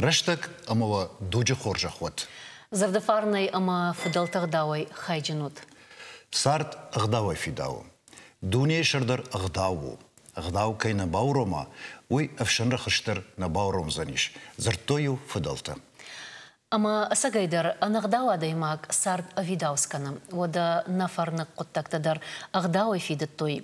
Рӕстӕг ӕмӕ уӕ дуджы хорзӕх уӕд! Зӕрдӕфарнӕй ӕмӕ фыдӕлты ӕгъдауӕй хайджын ут! Цард ӕгъдауӕй фидауы. Дунейы сӕрдар ӕгъдау у. Ӕгъдау кӕй нӕ баурома, уый ӕфсӕнрӕхыс дӕр нӕ бауромдзӕнис, дзырдтой-иу фыдӕлтӕ. Ӕмӕ ӕцӕгӕйдӕр ӕнӕгъдау адӕймаг цард ӕвидауц кӕны. Уӕдӕ нӕ фӕрныг хъуыддӕгтӕ дӕр ӕгъдауӕй фидыдтой.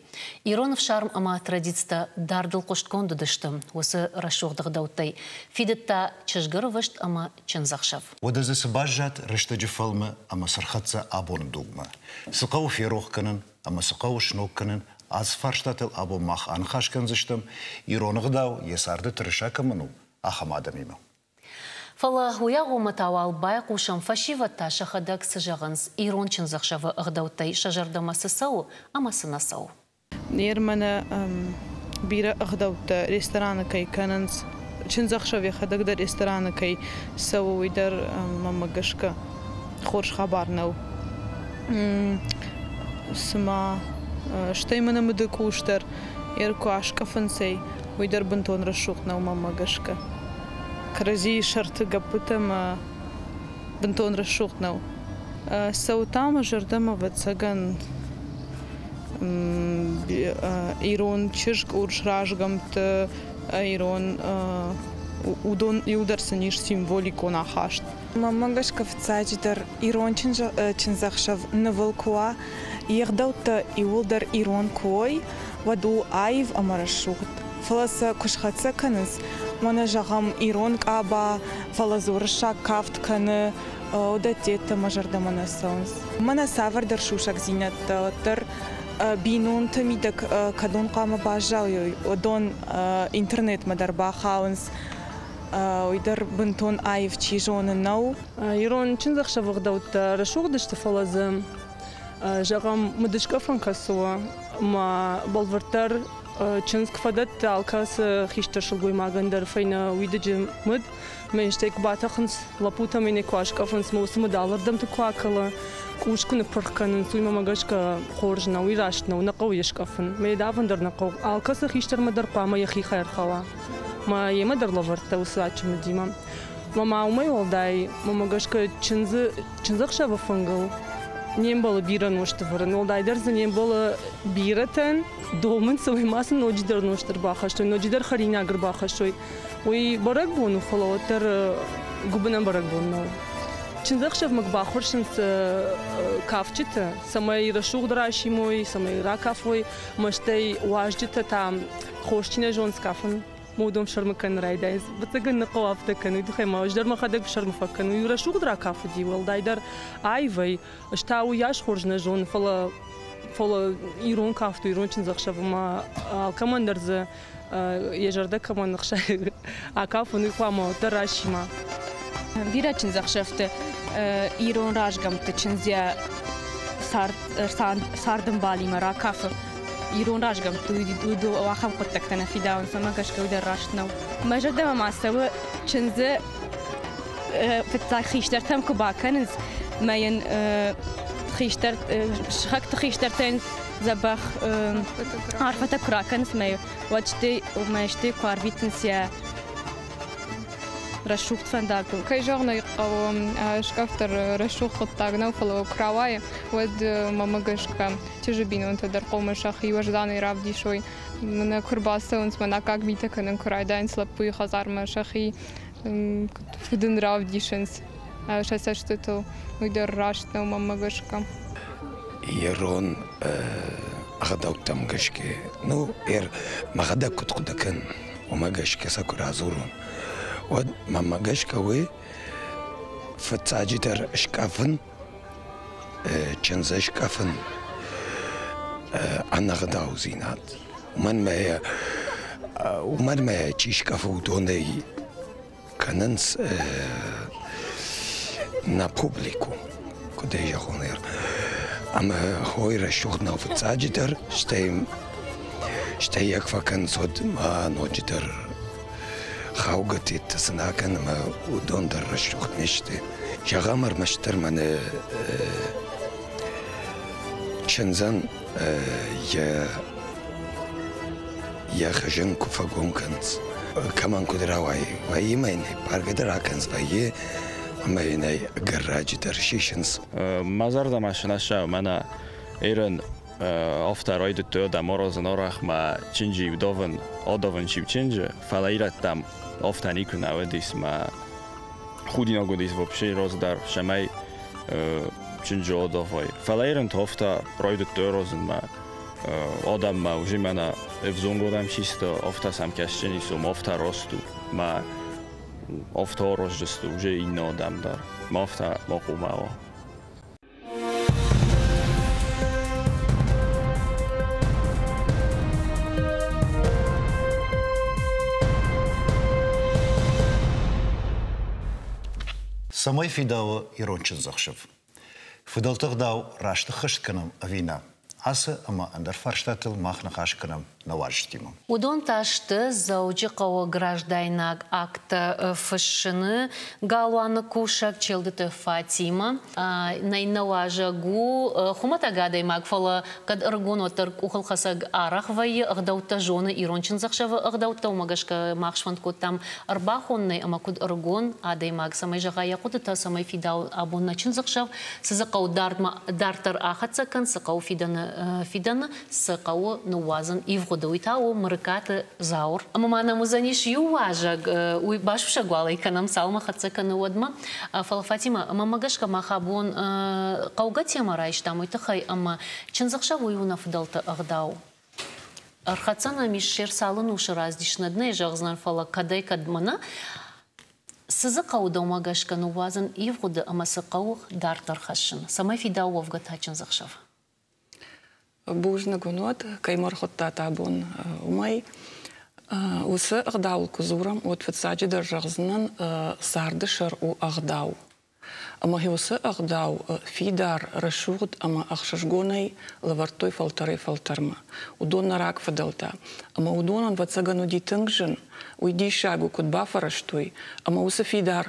Ирон ӕфсарм ӕмӕ традицитӕ дардыл хъуыстгонд уыдысты уыцы рӕсугъд ӕгъдӕуттӕй. Фидыдта чызгӕрвыст ӕмӕ чындзӕхсӕв. Уӕдӕ дзы цы баззад рӕстӕджы фӕлмы ӕмӕ цы рхӕццӕ абоны дугмӕ? Цы хъӕуы ферох кӕнын ӕмӕ цы хъӕуы сног кӕнын, ацы фарстатыл абон мах аныхас кӕндзыстӕм, ирон ӕгъдау йӕ царды тырыса кӕмӕн у, ахӕм адӕмимӕ. Фӕлӕ уый агъоммӕ та уал байхъусӕм, фӕсивӕд та сӕхӕдӕг цы зӕгъынц, ирон чындзӕхсӕвы ӕгъдӕуттӕй сӕ зӕрдӕмӕ цы цӕуы ӕмӕ цы нӕ цӕуы. Ныр мӕнӕ бирӕ ӕгъдӕуттӕ рестораны кӕй кӕнынц, чындзӕхсӕв йӕхӕдӕг дӕр рестораны кӕй цӕуы, уый дӕр мӕнмӕ гӕсгӕ хорз хабар нӕу. Цыма стӕй мӕнӕ мыды къус дӕр йе куы аскъӕфынц ӕй, уый дӕр бынтон рӕсугъд нӕу мӕнмӕ гӕсгӕ. Кӕрӕдзийы сӕрты гӕппытӕ мӕ бынтон рӕсугъд нӕу. Цӕуы та мӕ зӕрдӕмӕ, ӕвӕццӕгӕн, ирон чызг урс разгӕмтты, ирон уыдон иуылдӕр сын ис символикон ахаст. Мӕнмӕ гӕсгӕ, фыццаджыдӕр, ирон чындзӕхсӕв нывыл куы уа, йе гъдӕуттӕ иууылдӕр ирон куы уой, уӕд у аив ӕмӕ рӕсугъд. Фӕлӕ сӕ куы схӕццӕ кӕнынц, мӕнӕ зӕгъӕм, ирон къаба, фӕлӕ дзы уырыссаг кафт кӕны, уыдӕттӕ мӕ зӕрдӕмӕ нӕ цӕуынц. Мӕнӕ цавӕрдӕр сусӕгдзинӕдтӕ уӕддӕр бинонты мидӕг кӕдон хъуамӕ баззайой, уыдон интернетмӕ дӕр бахауынц. Уый дӕр бынтон аив чи зоны нӕу. Ирон чындзӕхсӕвы ӕгъдӕуттӕ рӕсугъд сты, фӕлӕ дзы, зӕгъӕм, мыдыскъӕфӕн кӕцы у, ӕмӕ бӕлвырддӕр чындз куы фӕдӕтты алкӕцы хистӕр сылгоймагӕн дӕр фӕйнӕ уидыджы мыд, мӕ стӕй куы батӕхынц лӕппутӕм ӕй куы аскъӕфынц, мӕ уыцы мыд алырдӕмты куы акӕлы, къус куы ныппырх кӕнынц, уый мӕмӕ гӕсгӕ хорз нӕу, уый раст нӕу, нӕ хъӕуы йе скъӕфын. Мӕ йӕ давын дӕр нӕ хъӕуы. Алкӕцы хистӕрмӕ дӕр хъуамӕ йӕхи хай ӕрхауа. Мӕ йемӕ дӕр лӕвӕрдта уыцы адджын мыдимӕ. Мӕ ма уымӕй уӕлдай, мӕмӕ гӕсгӕ чындзы чындзӕхсӕвы фынгыл не мбӕлы бирӕ нозты вӕрын, уӕлдайдӕр дзы не мбӕлы бирӕтӕн домын, цӕмӕй ма сын ноджыдӕр нозт ӕрбахӕссой, ноджыдӕр хӕринаг ӕрбахӕссой. Уый бӕрӕгбон у, фӕлӕ уӕддӕр гуыбынӕн бӕрӕгбон нӕу. Чындзӕхсӕвмӕ баххуырсынц кафджыты, цӕмӕй рӕсугъд расимой, цӕмӕй ракафой, мӕстӕй уазджытӕ та хорз чи нӕ зонынц кафын, уыдон фсӕрмы кӕнын райдайынц. Ӕвӕццӕгӕн нӕ хъӕуы афтӕ кӕнын, уый тыххӕй ма ӕз дӕр мӕхӕдӕг фсӕрмы фӕкӕнын. Уый рӕсугъд ракафыди, уӕлдайдӕр аивӕй. Ӕз та уыйас хорз нӕ зонын, фӕлӕ фӕлӕ ирон кафт у, ирон чындзӕхсӕв ӕмӕ алкӕмӕн дӕр дзы йӕ зӕрдӕ кӕмӕн ӕхсайы акафын, уый хъуамӕ уӕддӕр расима. Бирӕ чындзӕхсӕвты ирон разгӕмтты чындз йӕ цардӕмбалимӕ ракафы. Ирон разгӕмтты ахӕм хъуыддӕгтӕ нӕ фидауынц, ӕмӕ гӕсгӕ уый дӕр раст нӕу. Мӕ зӕрдӕмӕ ма цӕуы чындзы фыццаг хистӕртӕм куы бакӕнынц, мӕ йын хистӕр сыхӕгты хистӕртӕн дзӕбӕх арфӕтӕ куы ракӕнынц, мӕ уӕд стӕй мӕ стӕй куы арвитынц йӕ рӕсугъд фӕндагыл. Кӕй зӕгъын ӕй хъӕуы, скъӕфт дӕр рӕсугъд хъуыддаг нӕу, фӕлӕ куы рауайы, уӕд мӕмӕ гӕсгӕ чызджы бинонтӕ дӕр хъуамӕ сӕхи уӕзданӕй равдисой. Мӕнӕ куы рбацӕуынц, мӕн аккаг митӕ кӕнын куы райдайынц лӕппуйы хӕдзармӕ, сӕхи фыдын равдисынц сӕ цӕстытыл, уый дӕр раст нӕу мӕнмӕ гӕсгӕ. Ирон ӕгъдӕуттӕм гӕсгӕ, ну, мӕхӕдӕг куыд хъуыды кӕнын, уымӕ гӕсгӕ сӕ куы радзурон, уӕд мӕнмӕ гӕсгӕ уый фыццаджыдӕр скъӕфын, чындзы скъӕфын ӕнӕгъдаудзинад. Уымӕн мӕ чи скъӕфы, уыдонӕй кӕнынц на публику, куыд ӕй зӕгъон, ӕмӕ хой рӕсугъд нӕу фыццаджыдӕр, стӕй стӕй йӕ куы фӕкӕнынц, уӕд ма ноджыдӕр хаугӕ тедтӕ цы нӕ акӕны ӕмӕ уыдон дӕр рӕсугъд не сты. Зӕгъӕм, ӕрмӕстдӕр мӕнӕ чындзӕн йӕ йӕ хызын куы фӕгом кӕнынц. Кӕмӕн куыд рауайы, вӕййы ма йын баргӕ дӕр акӕнынц, вӕййы ӕмӕ йын ӕй ӕгӕр раджы дӕр сисынц. Мӕ зӕрдӕмӕ сынӕсса мӕнӕ Ирын афтӕ райдыдтой адӕм аразын арӕх мӕ чынджы иу давын, адавын чи чынджы, фӕлӕ ирӕттӕм афтӕ никуы нӕ уыдис мӕ худинаг уыдис вообще раздӕр, цӕмӕй чынджы адавай. Фӕлӕ ирын та афтӕ райдыдтой аразын мӕ адӕммӕ уже мӕнӕ ӕвзонг адӕм систы, афтӕ сӕм кӕсджын ис, ома афтӕ раст у мӕ афтӕ араздзысты уже иннӕ адӕм дӕр. Мӕ афтӕ ма хъуамӕ уа. Цӕмӕй фидауы ирон чындзӕхсӕв? Фыдӕлты ӕгъдау раст ӕххӕст кӕнӕм ӕви нӕ? Ацы ӕмӕ ӕндӕр фарстатыл мах ныхас кӕнӕм нӕ уазджытимӕ. Уыдон та сты Дзӕуджыхъӕуы граждайнаг акттӕ фыссыны галуаны кусӕг Челдыты Фатимӕ. Нӕ иннӕ уазӕг у хуымӕтӕг адӕймаг, фӕлӕ кӕд ӕрыгон, уӕддӕр къухылхӕцӕг арӕх вӕййы, ӕгъдӕуттӕ зоны ирон чындзӕхсӕвы ӕгъдӕуттӕ, уымӕ гӕсгӕ мах сфӕнд кодтам ӕрбахонынӕй ӕмӕ куыд ӕрыгон адӕймаг, цӕмӕй зӕгъа йӕ хъуыдытӕ, цӕмӕй фидауы абон нӕ чындзӕхсӕв, цы дзы хъӕуы дардмӕ дарддӕр ахӕццӕ кӕн, цы хъӕуы фидӕны фидӕны, цы хъӕуы ныууадзын ивгъуыды, уый та у Мырыкаты Зауыр. Ӕмӕ ма нӕм уыдзӕнис иу уазӕг, уый басусӕг уал ӕй кӕнӕм, цалынмӕ хӕццӕ кӕны, уӕдмӕ. Фӕлӕ Фатимӕ, мӕнмӕ гӕсгӕ мах абон хъӕугӕ темӕ райстам уый тыххӕй, ӕмӕ чындзӕхсӕв уый у нӕ фыдӕлты ӕгъдау. Ӕрхӕццӕ нӕм ис се рцалын усы раздиснад нӕ зӕгъдзынӕн, фӕлӕ кӕдӕй-кӕдмӕ нӕ. Цы дзы хъӕуы дӕумӕ гӕсгӕ ныууадзын ивгъуыды ӕмӕ цы хъӕуы дарддӕр хӕссын, цӕмӕй фидауы уӕвгӕ та чындзӕхсӕв? Бузныг уын уӕд, кӕй мӕ ӕрхуыдтат абон, уымӕй. Уыцы ӕгъдауыл куы дзурӕм, уӕд фыццаджыдӕр зӕгъдзынӕн, царды сӕр у ӕгъдау. Ӕмӕ уыцы ӕгъдау фидар, рӕсугъд ӕмӕ ӕхсызгонӕй лӕвӕрдтой фӕлтӕрӕй-фӕлтӕрмӕ. Уыдон нӕ рагфыдӕлтӕ. Ӕмӕ уыдонӕн, ӕвӕццӕгӕн, уыди тынг зын, уый диссаг у, куыд бафӕрӕзтой ӕмӕ уыцы фидар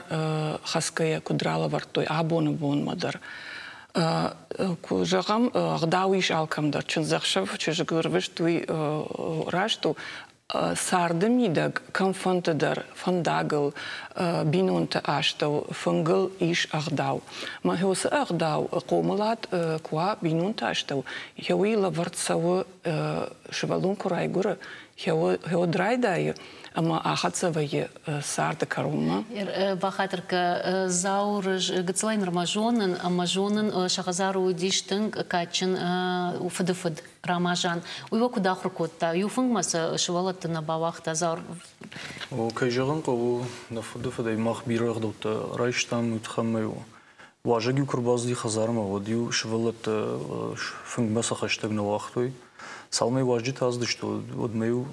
хӕцгӕйӕ куыд ралӕвӕрдтой абоны бонмӕ дӕр. Куы зӕгъӕм, ӕгъдау ис алкӕм дӕр. Чындзӕхсӕв чызг ӕрвыст уый раст у. Царды мидӕг кӕмфӕнды дӕр фӕндагыл, бинонты астӕу, фынгыл ис ӕгъдау. Мӕ уыцы ӕгъдау хъомылад куы уа бинонты астӕу, уый лӕвӕрд цӕуы сывӕллон куы райгуыры, уӕд райдайы ӕмӕ ахӕццӕ вӕййы царды кӕронмӕ. Бахатыр кӕ, Зауыр гыццылӕй нырма зонын ӕмӕ зонын, сӕ хӕдзары уыдис тынг кадджын фыдыфыд Рамазан. Уый уӕ куыд ахуыр кодта? Иу фынгмӕ сӕ сывӕллӕтты нӕ бауагъта Зауыр? Кӕй зӕгъын хъӕуы, нӕ фыдыфыдӕй мах бирӕ ӕгъдӕуттӕ райстам, уый тыххӕй уазӕг-иу куы рбацыди хӕдзармӕ, уӕд-иу сывӕллӕттӕ фынгмӕ сӕ хӕстӕг нӕ уагътой. Цалынмӕ уазджытӕ ацыдысты, уӕдмӕ-иу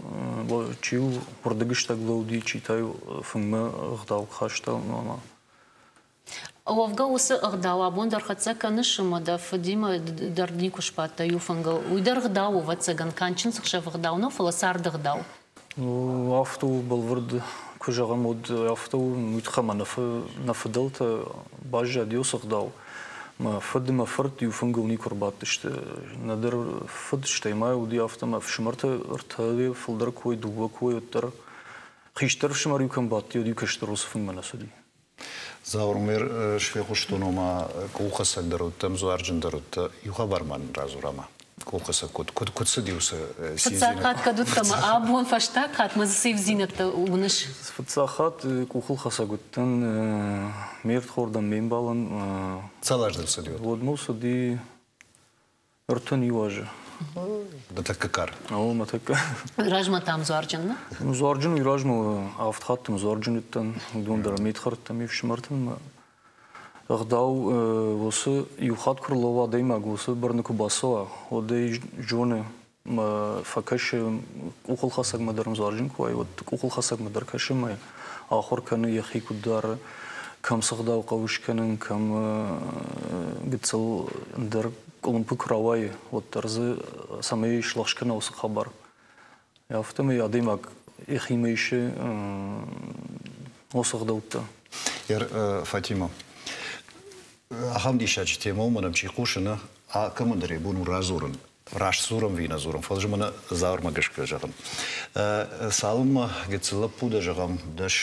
чи-иу уырдыгыстӕг лӕууыди, чи та-иу фынгмӕ ӕгъдау хаста ӕмӕ Уӕвгӕ уыцы ӕгъдау абон дӕр хӕццӕ кӕныс ӕмӕ дӕ фыдимӕ дӕр никуы сбадтӕ иу фынгыл. Уый дӕр ӕгъдау у, ӕвӕццӕгӕн, канд чындзӕхсӕв ӕгъдау нӕу, фӕлӕ царды ӕгъдау. Афтӕ у, бӕлвырд куы зӕгъӕм, уӕд афтӕ у, уый тыххӕй ӕмӕ нӕ фыдӕлтӕ баззад уыцы ӕгъдау. Мӕ фыд ӕмӕ фырт иу фынгыл никуы ӕрбадтысты. Нӕдӕр фыд, стӕй ма уыди афтӕ ӕмӕ ӕфсымӕртӕ ӕртӕйы фылдӕр кой, дыууӕ кой, уӕддӕр хистӕр ӕфсымӕр-иу кӕм бадти, уӕд-иу кӕстӕр уыцы фынгмӕ нӕ цыди. Заурмер сфехъуыстон, ома къуххӕцӕг дӕр уыдтӕ, ӕмдзуарджын дӕр уыдтӕ. Иу хабар ма нын радзура-ма. Къуххӕцӕг куыд, куыд, куыд цыди уыцы Фыццаг хатт кӕд уыдтӕ ӕмӕ абон фӕстаг хатт ма дзы цы ивдзинӕдтӕ уыныс? Фыццаг хатт къухылхӕцӕг уыдтӕн ме рдхордӕн, ме мбалӕн. Цал азы дыл цыди уӕд? Уӕд мыл цыди 31 азы. Дӕ тӕккӕ кар? О, мӕ тӕккӕ. Размӕ та ӕмдзуарджын, нӕ? Ӕмдзуарджын уый размӕ авд хатты ӕмдзуарджын уыдтӕн. Уыдон дӕр ме рдхӕрдтӕ, ме фсымӕртӕн. Ӕгъдау уыцы иу хатт куы рлӕууа адӕймаг, уыцы бӕрны куы бацӕуа, уӕд ӕй зоны, мӕ фӕкӕсы къухылхӕцӕгмӕ дӕр ӕмдзуарджын куы уай, уӕд къухылхӕцӕгмӕ дӕр кӕсы мӕ ахуыр кӕны йӕхи куыд дары, кӕм цы гъдау хъӕуы скӕнын, кӕм гыццыл ӕндӕр къуылымпы куы рауайы, уӕддӕр дзы цӕмӕй слӕгъз кӕна уыцы хабар. Афтӕмӕй адӕймаг йӕхимӕ исы уыцы ӕгъдӕуттӕ. Фатима, ахӕм диссаджы темӕ у, мӕнӕн чи хъусы, нӕ, кӕмӕндӕр йӕ бон у радзурын, раст дзурӕм ӕви нӕ дзурӕм, фӕлӕ мӕнӕ Зауырмӕ гӕсгӕ зӕгъын. Цалынмӕ гыццыл лӕппу дӕ, зӕгъӕм, дӕс,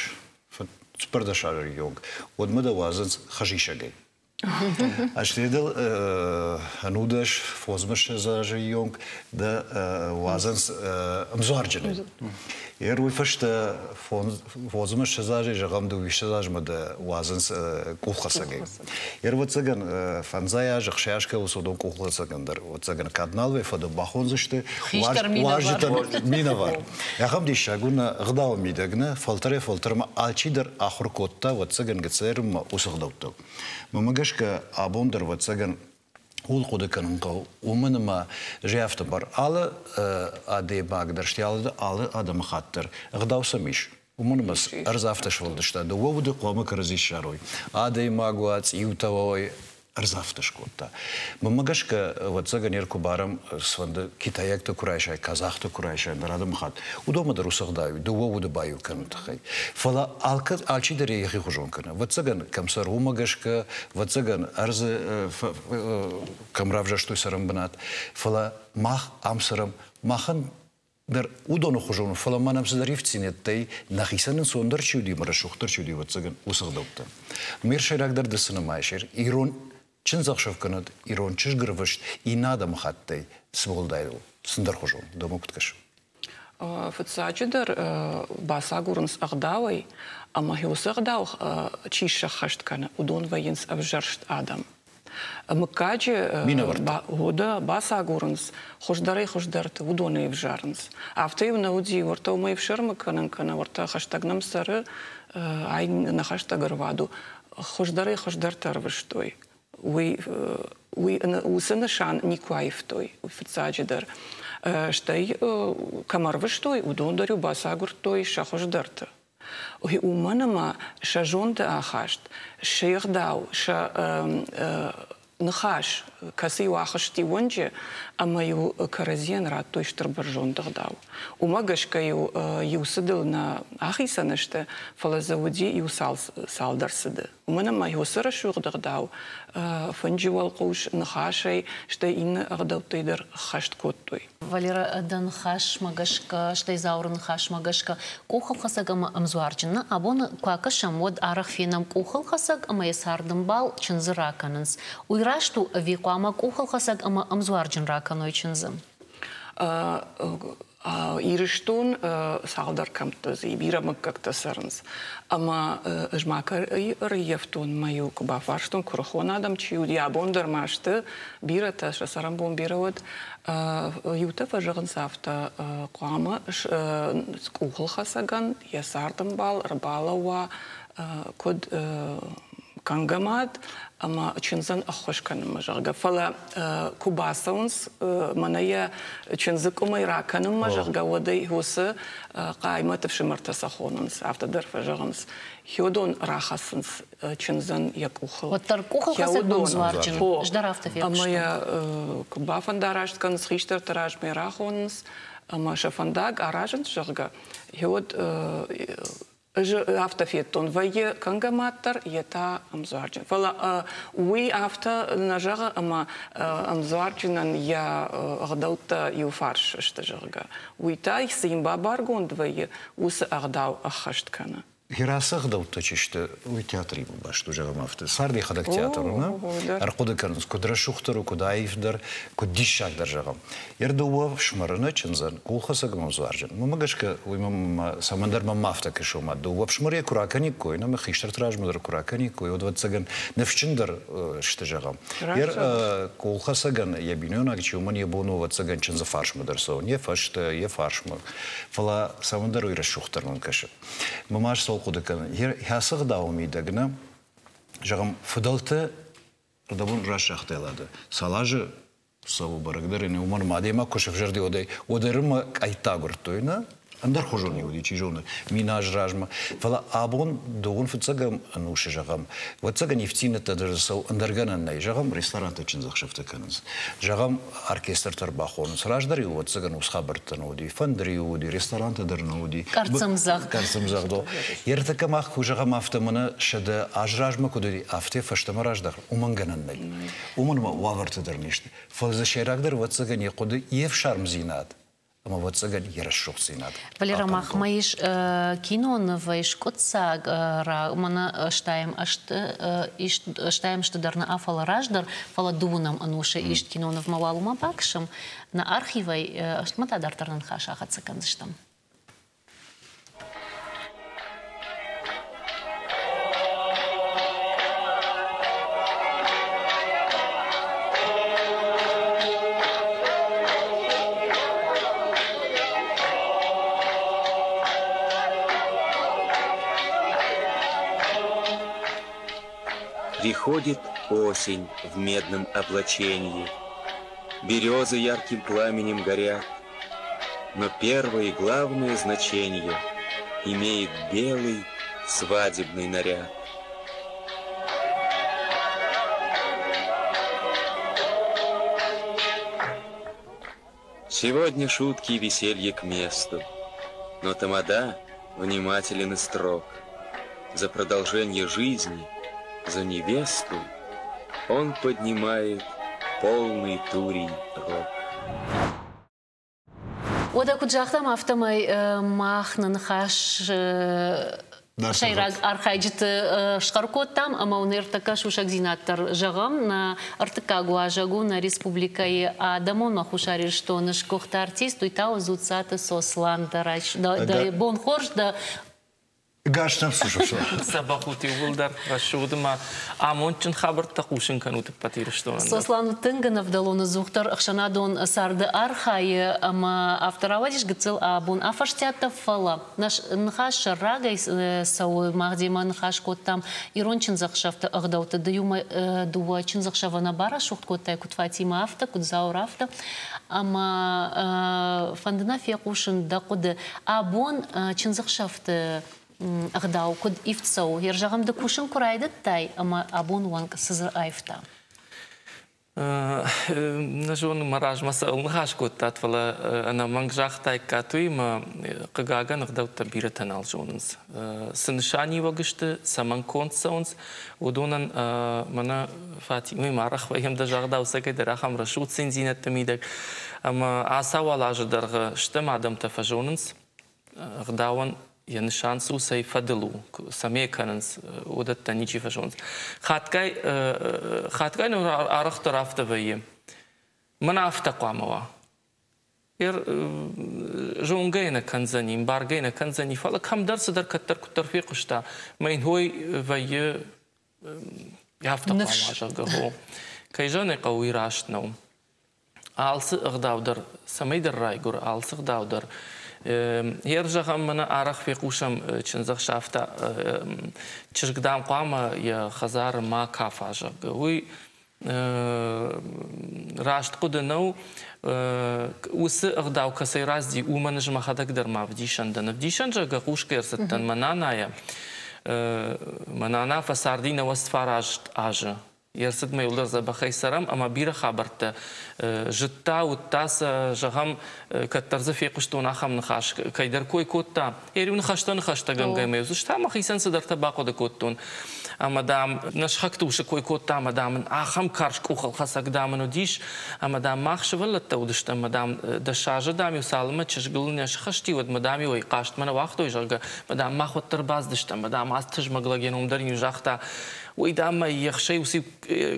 14 азы онг, уӕдмӕ дӕ уадзынц хызисӕгӕй. Ӕз дыл ӕнудӕс, фондзмӕссӕдз азы онг дӕ уадзынц ӕмдзуарджынӕй. Ер уый фӕстӕ фондзмӕссӕдз азӕй зӕгъӕм дыууиссӕдз азмӕ дӕ уадзынц къуххӕцӕгӕй. Ер ӕвӕццӕгӕн фӕндзай аз, ӕхсай аз кӕуыл уыдон къуххӕцӕгӕн дӕр ӕвӕццӕгӕн кӕд нал вӕййы, фӕлӕ бахондзысты уазджытӕн минӕвар. Ахӕм диссаг у нӕ ӕгъдауы мидӕг нӕ фӕлтӕрӕй-фӕлтӕрмӕ алчидӕр ахуыр кодта, ӕвӕццӕгӕн, гыццӕрынмӕ уыцы ӕгъдӕуттыл. Мӕнмӕ гӕсгӕ, абон дӕр, ӕвӕццӕгӕн, ууыл хъуыды кӕнын хъӕуы, уымӕн ӕмӕ зӕфты бар алы адӕймаг дӕр, стӕй алы адӕмыхатт дӕр ӕгъдау сӕм ис. Уымӕн ӕмӕ ӕрдз афтӕ сфӕлдыста, дыууӕ уды хъуамӕ кӕрӕдзи ссарой. Адӕймаг уа, цъиутӕ уой, ӕрдз афтӕ скодта. Мӕнмӕ гӕсгӕ, ӕвӕццӕгӕн, ӕр куы барӕм, цыфӕнды китайӕгтӕ куы райсай, казахтӕ куы райсай, ӕндӕр адӕмыхатт, уыдонмӕ дӕр уыцы ӕгъдау дыууӕ уды баиу кӕныны тыххӕй. Фӕлӕ алчидӕр йӕхи хуызон кӕны. Ӕвӕццӕгӕн, кӕм цӕры, уымӕ гӕсгӕ, ӕвӕццӕгӕн, ӕрдзы кӕм равзӕрстой цӕрӕнбынат. Фӕлӕ мах ам цӕрӕм, махӕн дӕр уыдоны хуызон, фӕлӕ ма нӕм цыдӕр ивддзинӕдтӕй нӕхицӕн ӕнцондӕр чи уыди ӕмӕ рӕсугъддӕр чи уыди, ӕвӕццӕгӕн, уыцы ӕгъдӕуттӕ. Ме сӕйрагдӕр ды цы нымайыс, ирон чындзӕхсӕв кӕнӕд ирон чызгырвыст иннӕ адӕмыхаттӕй цы уӕлдай у, цы ӕндӕрхуызон, дӕумӕ куыд кӕсы? Фыццаджыдӕр бацагурынц ӕгъдауӕй, ӕмӕ уыцы ӕгъдау чи сӕххӕст кӕны, уыдон вӕййынц ӕвзӕрст адӕм. Мыггаджы бацагурынц, хуыздӕрӕй хуыздӕрты уыдонӕй ӕвзарынц. Афтӕ-иу нӕ уыди, уӕртӕ уымӕй ӕфсӕрмы кӕнын кӕнӕ уӕртӕ хӕстӕг нӕм цӕры, ай нӕ хӕстӕг ӕрвад у. Хуыздӕрӕй хуыздӕртӕ ӕрвыстой. Уый, уый уыцы нысан никуы аивтой, фыццаджыдӕр. Стӕй кӕм ӕрвыстой, уыдон дӕр-иу бацагуырдтой сӕ хуыздӕрты. Уымӕн ӕмӕ сӕ зонды ахаст, се гъдау, сӕ ныхас, кӕцы-иу ахызти уынджы, ӕмӕ-иу кӕрӕдзийӕн радтой стыр бӕрзонд ӕгъдау. Уымӕ гӕсгӕ-иу иу цыдыл нӕ ахицӕн сты, фӕлӕ дзы уыди иу цалдӕр цыды. Уымӕн ӕмӕ уыцы рӕсугъд ӕгъдау фынджы уӕлхъус ныхасӕй, стӕй иннӕ ӕгъдӕуттӕй дӕр ӕххӕст кодтой. Валера, дӕ ныхасмӕ гӕсгӕ, стӕй Зауыры ныхасмӕ гӕсгӕ, къухылхӕцӕг ӕмӕ ӕмдзуарджын нӕ абон куы акӕсӕм, уӕд арӕх фенӕм къухылхӕцӕг ӕмӕ йӕ цардӕмбал чындзы ракӕнынц. Уый раст у ӕви хъуамӕ къухылхӕцӕг ӕмӕ ӕмдзуарджын ракӕной чындзы? Ирыстон цалдӕр кӕмтты дзы бирӕ мыггӕгтӕ цӕрынц. Ӕмӕ ӕз ма кӕй ӕрыййӕфтон, мӕ-иу куы бафарстон, куырыхон адӕм чи уыди, абон дӕр ма сты бирӕтӕ, сӕ цӕрӕнбон бирӕ уӕд. Иутӕ фӕзӕгъынц афтӕ, хъуамӕ къухылхӕцӕгӕн йӕ цардӕмбал ӕрбалӕууа куыд кӕнгӕ мад ӕмӕ чындзӕн ӕххуыс кӕнынмӕ, зӕгъгӕ. Фӕлӕ куы бацӕуынц мӕнӕ йӕ чындзы къуымӕй ракӕнынмӕ, зӕгъгӕ, уӕд ӕй уыцы хъаймӕты фсымӕртӕ сӕ хонынц, афтӕ дӕр фӕзӕгъынц. Хиодон рахӕцынц чындзӕн йӕ къухыл. Уӕддӕр къухылхӕцӕг номдзуарджын, ӕз дӕр афтӕ фехъуыстон. Ӕмӕ йӕ куы бафӕндараст кӕнынц, хистӕрты размӕ рахонынц ӕмӕ сӕ фӕндаг аразынц, зӕгъгӕ, уӕд ӕз афтӕ федтон, вӕййы кӕнгӕ мад дӕр, йе та ӕмдзуарджын. Фӕлӕ уый афтӕ нӕ зӕгъы, ӕмӕ ӕмдзуарджынӕн йӕ ӕгъдӕуттӕ иуфарс сты, зӕгъгӕ. Уый та, цы йын бабаргонд вӕййы, уыцы ӕгъдау ӕххӕст кӕны. Рацы ӕгъдӕуттӕ чи сты, уый театримӕ баст у, зӕгъӕм афтӕ. Цард йӕхӕдӕг театр у, нӕ? Ӕрхъуыды кӕнынц, куыд рӕсугъддӕр у, куыд аивдӕр, куыд диссагдӕр, зӕгъӕм. Йе рдыууӕ фсымӕры нӕ чындзӕн, къуххӕцӕг ӕмӕ дзуарджын. Уымӕ гӕсгӕ уый цӕмӕндӕр мӕм афтӕ кӕсы, ома дыууӕ фсымӕры куы ракӕниккой, нӕ мӕ хистӕрты размӕ дӕр куы ракӕниккой, уӕд, ӕвӕццӕгӕн, ныфсджындӕр сты, зӕгъӕм. Йе къулхӕцӕгӕн йӕ бинойнаг чи, уымӕн йӕ бон у, ӕвӕццӕгӕн, чындзы фарсмӕ дӕр цӕуын, йӕ фӕстӕ, йӕ фарсмӕ. Фӕлӕ цӕмӕндӕр уый рӕсугъддӕр мӕм кӕсы. Мӕ ма цӕуыл хъуыды кӕнын, хӕцы ӕгъдауы мидӕг нӕ, зӕгъӕм, фыдӕлты рдӕбон раст загътай, цал азы цӕуы бӕрӕг дӕр ын уымӕн ӕмӕ адӕймаг куы сӕвзӕрди, уӕдӕй уӕдӕй къӕйттӕ агуырдтой, нӕ? Ӕндӕрхуызон уыди, чи зоны, мин азы размӕ. Фӕлӕ абон дыууын фыццӕгӕм ӕнусы, зӕгъӕм, ӕвӕццӕгӕн ивддзинӕдтӕ дӕр цӕуы, ӕндӕр гӕнӕн нӕй. Зӕгъӕм, ресторантӕ чындзӕхсӕвтӕ кӕнынц. Зӕгъӕм, оркестртӕ ӕрбахонынц. Раздӕр-иу, ӕвӕццӕгӕн, ус хабӕрттӕ нӕ уыди, фӕндыр-иу уыди, ресторантӕ дӕр нӕ уыди. Къӕрццӕмдзӕгъд. Къӕрццӕмдзӕгъд. Ӕртӕккӕ мах куы зӕгъӕм, афтӕ мӕнӕ 100 азы размӕ куыд уыди, афтӕ фӕстӕмӕ раздӕхын, уымӕн гӕнӕн нӕй. Уымӕн ӕмӕ уавӕртӕ дӕр не сты. Фӕлӕ дзы сӕйрагдӕр, ӕвӕццӕгӕн, йӕ хъуыды йе фсармдзинад. ӕмӕ ӕвӕццӕгӕн йӕ рӕсугъддзинад. Валера, махмӕ ис кинонывӕй скъуыддзаг, мӕнӕ стайӕм ӕстайӕм сты дӕр нӕ, фӕлӕ раздӕр, фӕлӕ дыууынӕм ӕнусы ист кинонывмӕ уал уымӕ бакӕсӕм. Нӕ архивӕй ӕстмӕ та дарддӕр нӕ ныхас ахӕццӕ кӕндзыстӕм. Приходит осень в медном облачении. Березы ярким пламенем горят. Но первое и главное значение имеет белый свадебный наряд. Сегодня шутки и веселье к месту, но тамада внимателен и строг. За продолжение жизни, за невесту он поднимает полный турий рог. Уӕдӕ куыд загътам, афтӕмӕй мах нӕ ныхас сӕйраг архайджыты схъӕр кодтам ӕмӕ уын ӕртӕккӕ сусӕгдзинад дӕр зӕгъӕм. Нӕ ӕртыккаг уазӕг у нӕ республикӕйы адӕмон Хуссар Ирыстоны сгуыхт артист, уый та у Дзуццаты Сослан. Дӕ бон хорз, дӕ Гас нӕм цы Дзӕбӕх ут иууылдӕр, рӕсугъд ӕмӕ амондджын хабӕрттӕ хъусын кӕнут ӕппӕт Ирыстонӕн дӕр. Сослан тынг ӕнӕвдӕлон ӕдзухдӕр ӕхсӕнадон царды архайы ӕмӕ афтӕ рауадис гыццыл абон афӕстиӕттӕ, фӕлӕ нӕ ныхас сӕррагӕй цӕуы. Мах демӕ ныхас кодтам ирон чындзӕхсӕвты ӕгъдӕутты. Ды иумӕ дыууӕ чындзӕхсӕвы нӕ барӕсугъд кодтай, куыд Фатимӕ, афтӕ, куыд Зауыр, афтӕ. Ӕмӕ фӕнды нӕ фехъусын дӕ хъуыды. Абон чындзӕхсӕвты ӕгъдау куыд ивд цӕуы? Йе зӕгъӕм, ды кусын куы райдыдтай ӕмӕ абон уӕнг цы дзы аивта? Нӕ зонын, мӕ размӕ цӕуыл ныхас кодтат, фӕлӕ ӕнӕмӕнг загътаиккат уый, ӕмӕ хъыгагӕн ӕгъдӕуттӕ бирӕтӕ нал зонынц. Цы нысаниуӕг сты, цӕмӕн конд цӕуынц, уыдонӕн мӕнӕ Фатимӕимӕ арӕх вӕййӕм дӕ загъдау цӕгӕйдӕр ахӕм рӕсугъд циндзинӕдты мидӕг. Ӕмӕ ацауал азы дӕргъы стӕм адӕмтӕ фӕзонынц, ӕгъдауӕн йӕ нысан цы у, цӕй фӕдыл у, цӕмӕй кӕнынц, уыдӕттӕ ничи фӕзонынц. Хатгай, хатгай ныр арӕхдӕр афтӕ вӕййы. Мӕн афтӕ хъуамӕ уа. Зонгӕ нӕ кӕндзӕни, ӕмбаргӕ нӕ кӕндзӕни, фӕлӕ кӕмдӕр цыдӕр кӕддӕр куыддӕр фехъуыста, мӕ йын хой вӕййы афтӕ хъуамӕ, зӕгъгӕ, хо. Кӕй зӕгъын ӕй хъӕуы, уый раст нӕу. Алцы ӕгъдау дӕр цӕмӕйдӕр райгуыры, алцы ӕгъдау дӕр. Ер зӕгъӕм, мӕнӕ арӕх фехъусӕм чындзӕхсӕвтӕ, чызг, дам, хъуамӕ йӕ хӕдзары ма кафа, зӕгъгӕ. Уый раст хъуыды нӕу. Уыцы ӕгъдау кӕцӕй рацыди, уымӕн ӕз мӕхӕдӕг дӕр ма ӕвдисӕн дӕн. Ӕвдисӕн, зӕгъгӕ, хъусгӕ ӕрцыдтӕн мӕ нанайӕ. Мӕ нана фӕцарди 99 азы. Йе рцыдмӕ иуылдӕр дзӕбӕхӕй цӕрӕм ӕмӕ бирӕ хабӕрттӕ зыдта, уыдта сӕ, зӕгъӕм, кӕддӕр дзы фехъуыстон ахӕм ныхас, кӕйдӕр кой кодта. Йӕ ныхӕстӕ-ныхӕстӕгӕнгӕ мӕ ӕз та мӕхицӕн цыдӕртӕ бахъуыды кодтон. Ӕмӕ, дам, нӕ сыхӕгты усы кой кодта, ӕмӕ, дам, ын ахӕм карз къухылхӕцӕг, дам, ын уыдис, ӕмӕ, дам, мах сывӕллӕттӕ уыдыстӕм, ӕмӕ, дам, 10 азы, дам-иу цалынмӕ чызгыл нӕ схызти, уӕдмӕ, дам-иу ӕй хъазтмӕ нӕ уагътой, зӕгъгӕ, ӕмӕ, дам, мах уӕддӕр бацыдыстӕм, ӕмӕ, дам, ацы тызмӕг лӕг йӕ ном дӕр ын загъта, уый, дам, мӕ ехсӕй уыцы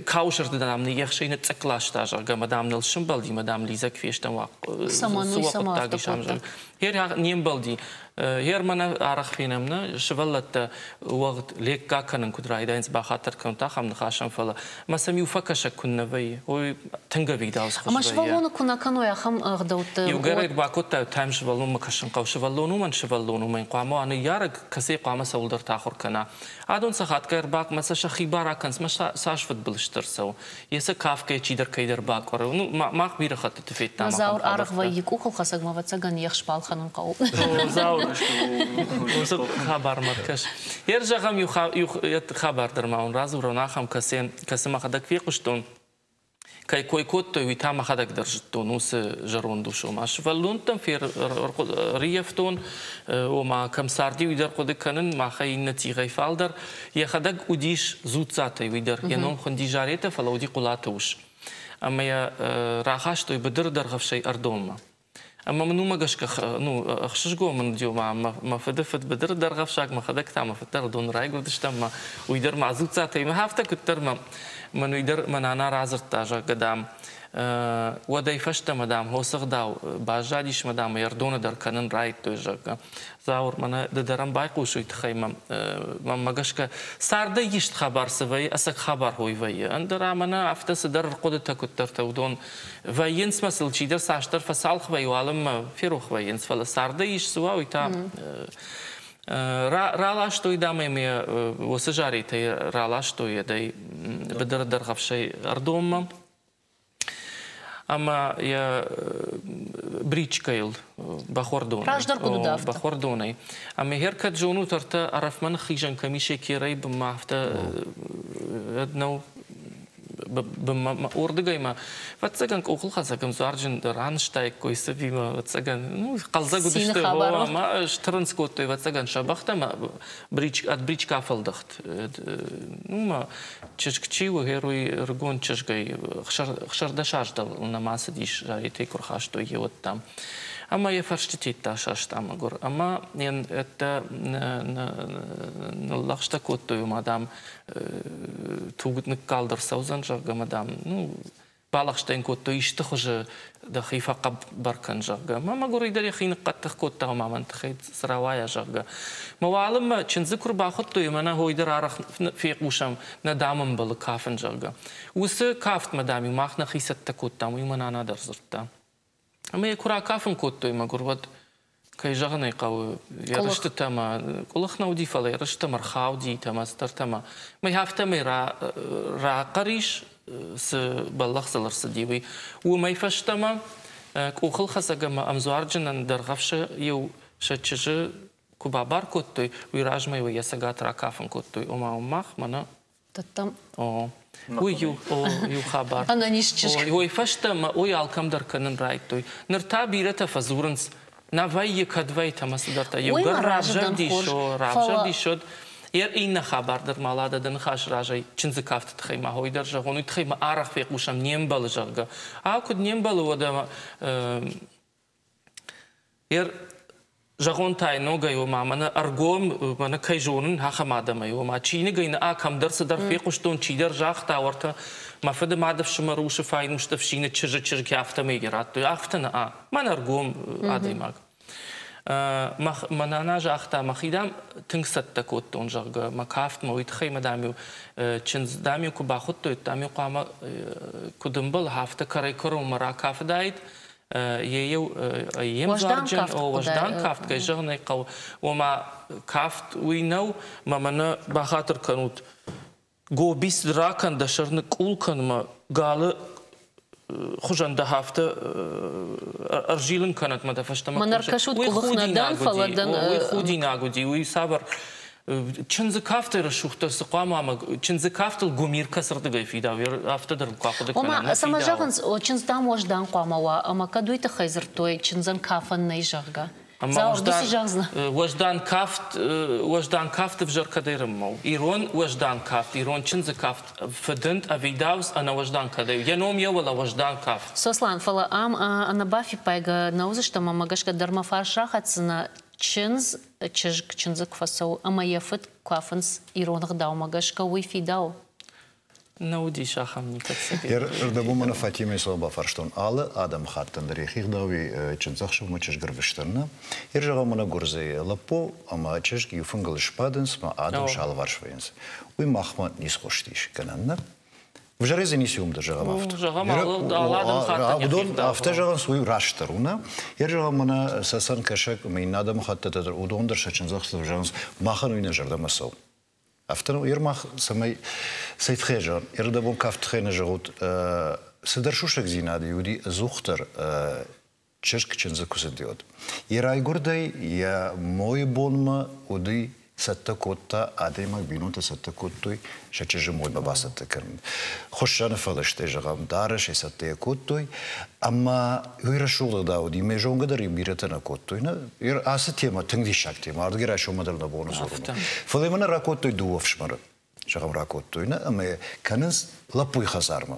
кауы сӕрты, дам, нӕ ехсӕй ныцъцъыкк ласта, зӕгъгӕ, ӕмӕ, дам, ныл сымбӕлди, ӕмӕ, дам, лидзӕг фестӕм, Цӕмӕн уый цӕмӕ афтӕ кодта? Не мбӕлди. Гъер мӕнӕ арӕх фенӕм, нӕ сывӕллӕттӕ уӕгъд лекка кӕнын куыд райдайынц, бахатыр кӕнут ахӕм ныхасӕн, фӕлӕ мӕ сӕм иу фӕкӕсӕг куыннӕ вӕййы, уый тынг ӕвидауц хуыз Ӕмӕ сывӕллоны куы нӕ кӕной ахӕм ӕгъдӕутты. Иугӕр ӕрбакодтай, тайм сывӕллонмӕ кӕсын хъӕуы. Сывӕллон уымӕн сывӕллон уымӕн хъуамӕ уа ныййарӕг, кӕцыйы хъуамӕ цӕуылдӕрты ахуыр кӕна. Адон сӕ хатгай ӕрбакъмӕ сӕ сӕхи бар акӕнынц, мӕ цас фыдбылызтӕ ӕрцӕуы. Йе сӕ кафгӕ чидӕр кӕйдӕр бакъуыры. Ну, мах бирӕ хӕттыты федтам. Зауыр арӕх вӕййы къухылхӕцӕгмӕ, ӕвӕццӕгӕн, ехс балхӕнын хъӕуы. Зауыр, уыцы хабармӕ кӕс. Ер зӕгъӕм, иу хабар дӕр ма уын радзурон, ахӕм, кӕцы мӕхӕдӕг фехъуыстон. Кӕй кой кодтой, уый та мӕхӕдӕг дӕр зыдтон уыцы зӕронд ус, ома сывӕллонтӕм ферыййӕфтон, ома кӕм царди, уый дӕр хъуыды кӕнын, махӕй иннӕ тигъӕй фалдӕр. Йӕхӕдӕг уыдис Дзуццатӕй уый дӕр. Йӕ ном хуынди Заретӕ, фӕлӕ уыди Хъуылаты ус. Ӕмӕ йӕ рахастой быдыры дӕргъӕвсӕй Ӕрдонмӕ. Ӕмӕ мын уымӕ гӕсгӕ ну, ӕхсызгон мын уыди, ома мӕ фыды фыд быдыры дӕргъӕвсаг, мӕхӕдӕг та мӕ фыд дӕр уыдон райгуырдыстӕм, мӕ уый дӕр ма Дзуццатӕй мӕ афтӕ куыддӕр мӕ мӕн уый дӕр мӕ нана радзырдта, зӕгъгӕ, дам, уӕдӕй фӕстӕмӕ, дам, хосы ӕгъдау баззадис мӕ, дам, Ӕрдоны дӕр кӕнын райдыдтой, зӕгъгӕ. Зауыр, мӕнӕ ды дӕр ӕм байхъус уый тыххӕй мӕ гӕсгӕ цардӕй ист хабар цы вӕййы, ӕцӕг хабар хой вӕййы. Ӕндӕр мӕнӕ афтӕ цыдӕр ӕрхъуыдытӕ куыддӕртӕ уыдон вӕййынц мӕ сыл чидӕр цасдӕр фӕцалх вӕййы, уалынмӕ ферох вӕййынц, фӕлӕ цардӕй ист цы уа, уый та раластой, дам, ӕмӕ уыцы заретӕй раластой ӕдӕй быдыры дӕргъӕвсӕй ӕрдонмӕ. Ӕмӕ йӕ бричкӕйыл бӕхуӕрдонӕй. Раздӕр куыд уыд афтӕ? Бӕхуӕрдонӕй. Ӕмӕ хер кӕд зонут, ӕртӕ ӕрӕфмӕ ныххизӕн кӕм ис керӕй бынмӕ афтӕ нӕу бынмӕ уырдыгӕй ма ӕвӕццӕгӕн къухылхӕцӕг ӕмдзуарджын дӕр анызтаиккой цывимӕ ӕвӕццӕгӕн ну хъӕлдзӕг уыдысты ӕмӕ стырындз кодтой ӕвӕццӕгӕн сӕ бӕхтӕ ӕмӕ ӕд бричкӕ афӕлдӕхт ну ма чызг чи у, гъер уый ӕрыгон чызгӕй 16 аздыл нӕма цыдис, заретӕй куы рхастой йе уӕдта. Ӕмӕ йӕ фӕрстытӕ саста мӕгуыр. Ӕмӕ йын ӕддӕ ныллӕгъстӕ кодтой, ома, дам, туг ныккалд ӕрцӕудзӕн, зӕгъгӕ, ӕмӕ, дам, ну, балӕгъстӕ йын кодтой исты хуызы дӕхи фӕхъӕбӕр кӕн, зӕгъгӕ. Мӕ мӕгуыр дӕр йӕхи ныхъхъӕддых кодта, ома мӕн тыххӕй цы рауайа, зӕгъгӕ. Мӕ уалынмӕ чындзы куы рбахуыдтой, ӕмӕ нӕ хой дӕр арӕх фехъусӕм, нӕ дам ӕмбӕлы кафын, зӕгъгӕ. Уыцы кафтмӕ, дам-иу мах нӕхи цӕттӕ кодтам, уый мӕ нана дӕр дзырдта. Ӕмӕ йӕ куы ракафын кодтой, мӕгуыр, уӕд, кӕй зӕгъын ӕй хъӕуы, йӕ рыстытӕ ӕмӕ къуылых нӕ уыди, фӕлӕ йӕ рыстытӕм ӕрхауди, ӕмӕ цыдӕртӕ ӕмӕ мӕ афтӕмӕй рахъӕр ис, цы бӕллӕх сыл ӕрцыди, уый. Уымӕй фӕстӕмӕ къухылхӕцӕг ӕмӕ ӕмдзуарджынӕн Дӕргъӕвсы иу сӕ чызджы куы бабар кодтой, уый размӕ йӕ цӕгат ракафын кодтой. Ома мах мӕнӕ Дӕттӕм. О, уый иу, о, иу хабар. Ӕнӕниз чызг. Ой, фӕстӕмӕ, ой, алкӕм дӕр кӕнын райдтой. Ныр та бирӕтӕ фӕдзурынц, нӕ вӕййы, кӕд вӕййы, ӕмӕ цыдӕртӕ. Иугӕр равзӕрдис, о, равзӕрдис, уӕд йӕ иннӕ хабар дӕр ма Лада дӕ ныхасы разӕй чындзы кафты тыххӕй ма хой дӕр зӕгъон, уый тыххӕй ма арӕх фехъусӕм, не мбӕлы, зӕгъгӕ. Ау, куыд не мбӕлы, уӕдӕ зӕгъон та ногӕй, ома мӕнӕ ӕргом, мӕнӕ кӕй зонын, ахӕм адӕмӕй, ома чиныгӕй нӕ кӕмдӕр цыдӕр фехъуыстон, чидӕр загъта, уӕртӕ мӕ фыды мады фсымӕр усы файнусты ӕфсины чызджы чызг афтӕмӕй радтой, афтӕ нӕ, мӕнӕ ӕргом адӕймаг. Мӕ нана загъта, мӕхи, дам, тынг цӕттӕ кодтон, зӕгъгӕ, мӕ кафтмӕ, уый тыххӕй мӕ, дам-иу, чындз, дам-иу куы бахуыдтой, дам-иу хъуамӕ куыд ӕмбӕлы, афтӕ кӕрӕй-кӕронмӕ ракафыдаид, йе йе мдзуарджын, уӕздан кафт, кӕй зӕгъын ӕй хъӕуы, ома кафт уый нӕу, мӕ мӕнӕ бахатыр кӕнут, гобис ракӕн, дӕ сӕр ныкъкъул кӕн мӕ галы хуызӕн дӕ афтӕ ӕрзилын кӕнӕт мӕ дӕ фӕстӕмӕ. Мӕн ӕркӕсут, къуылых нӕ дӕн, фӕлӕ дӕн. Уый худинаг уыди, уый цавӕр чындзы кафтӕй рӕсугъддӕр цы хъуамӕ ӕмӕ чындзы кафтыл гуымир кӕцырдыгӕй фидауы, афтӕ дӕр куы ахъуыды кӕнӕм. Ома, цӕмӕ зӕгъынц, чындз, дам, уӕздан хъуамӕ уа, ӕмӕ кӕд уый тыххӕй дзырдтой, чындзӕн кафӕн нӕй, зӕгъгӕ. Уӕздан кафт, уӕздан кафт ӕвзӕр кӕдӕй рыммӕ у. Ирон уӕздан кафт, ирон чындзы кафт фыдынд, ӕвидауц, ӕнӕуӕздан кӕдӕй у. Йӕ ном йӕ уӕлӕ уӕздан кафт. Сослан, фӕлӕ ам ӕнӕбафиппайгӕ нӕ уыдзыстӕм, ӕмӕ гӕсгӕ дӕр мӕ фарс рахӕцдзынӕ чындз, чызг чындзы куы фӕцӕуы ӕмӕ йӕ фыд куы афынц ирон ӕгъдаумӕ гӕсгӕ, уый фидауы? Нӕ уыдис ахӕм никӕд. Ӕрдӕбон мӕнӕ Фатимӕйы цӕуыл бафарстон. Алы адӕмыхаттӕн дӕр йӕхи ӕгъдауӕй чындзӕхсӕвмӕ чызг ӕрвыстӕн нӕ. Йе зӕгъӕм, мӕнӕ гуырдзыйы лӕппу ӕмӕ чызг иу фынгыл сбадынц ӕмӕ адӕм сӕ алыварс вӕййынц. Уый махмӕ ницы хъуыстис гӕнӕн нӕ. Взӕрӕй дзы ницы уым дӕр зӕгъӕм афтӕ. Зӕгъӕм, алы адӕмыхаттӕн Уыдон афтӕ зӕгъынц, уый растдӕр у, нӕ? Йе зӕгъӕм, мӕнӕ цӕцӕн, кӕсӕг ӕмӕ иннӕ адӕмыхӕттытӕ дӕр, уыдон дӕр сӕ чындзӕхсӕв зӕгъынц, махӕн уый нӕ зӕрдӕмӕ цӕуы. Афтӕ ер мах цӕмӕй цӕй тыххӕй зӕгъын, ӕрдӕбон кафт тыххӕй нӕ зӕгъут, цыдӕр сусӕгдзинад уыди ӕдзухдӕр чызг чындзы куы цыди, уӕд. Йӕ райгуырдӕй йӕ мойы бонмӕ уыди цӕттӕ кодта, адӕймаг бинонтӕ цӕттӕ кодтой сӕ чызджы моймӕ бацӕттӕ кӕнын. Хуыссӕны фӕлыстӕй, зӕгъӕм, дарӕсӕй цӕттӕ йӕ кодтой, ӕмӕ уый рӕсугъд ӕгъдау уыди. Мӕ зонгӕ дӕр бирӕтӕ нӕ кодтой. Ацы темӕ тынг диссаг темӕ, ардыгӕй райсоммӕ дӕр нӕ боны дзурын. Фӕлӕ мӕнӕ ракодтой дыууӕ ӕфсымӕры, зӕгъӕм, ракодтой нӕ ӕмӕ кӕнынц лӕппуйы хӕдзармӕ.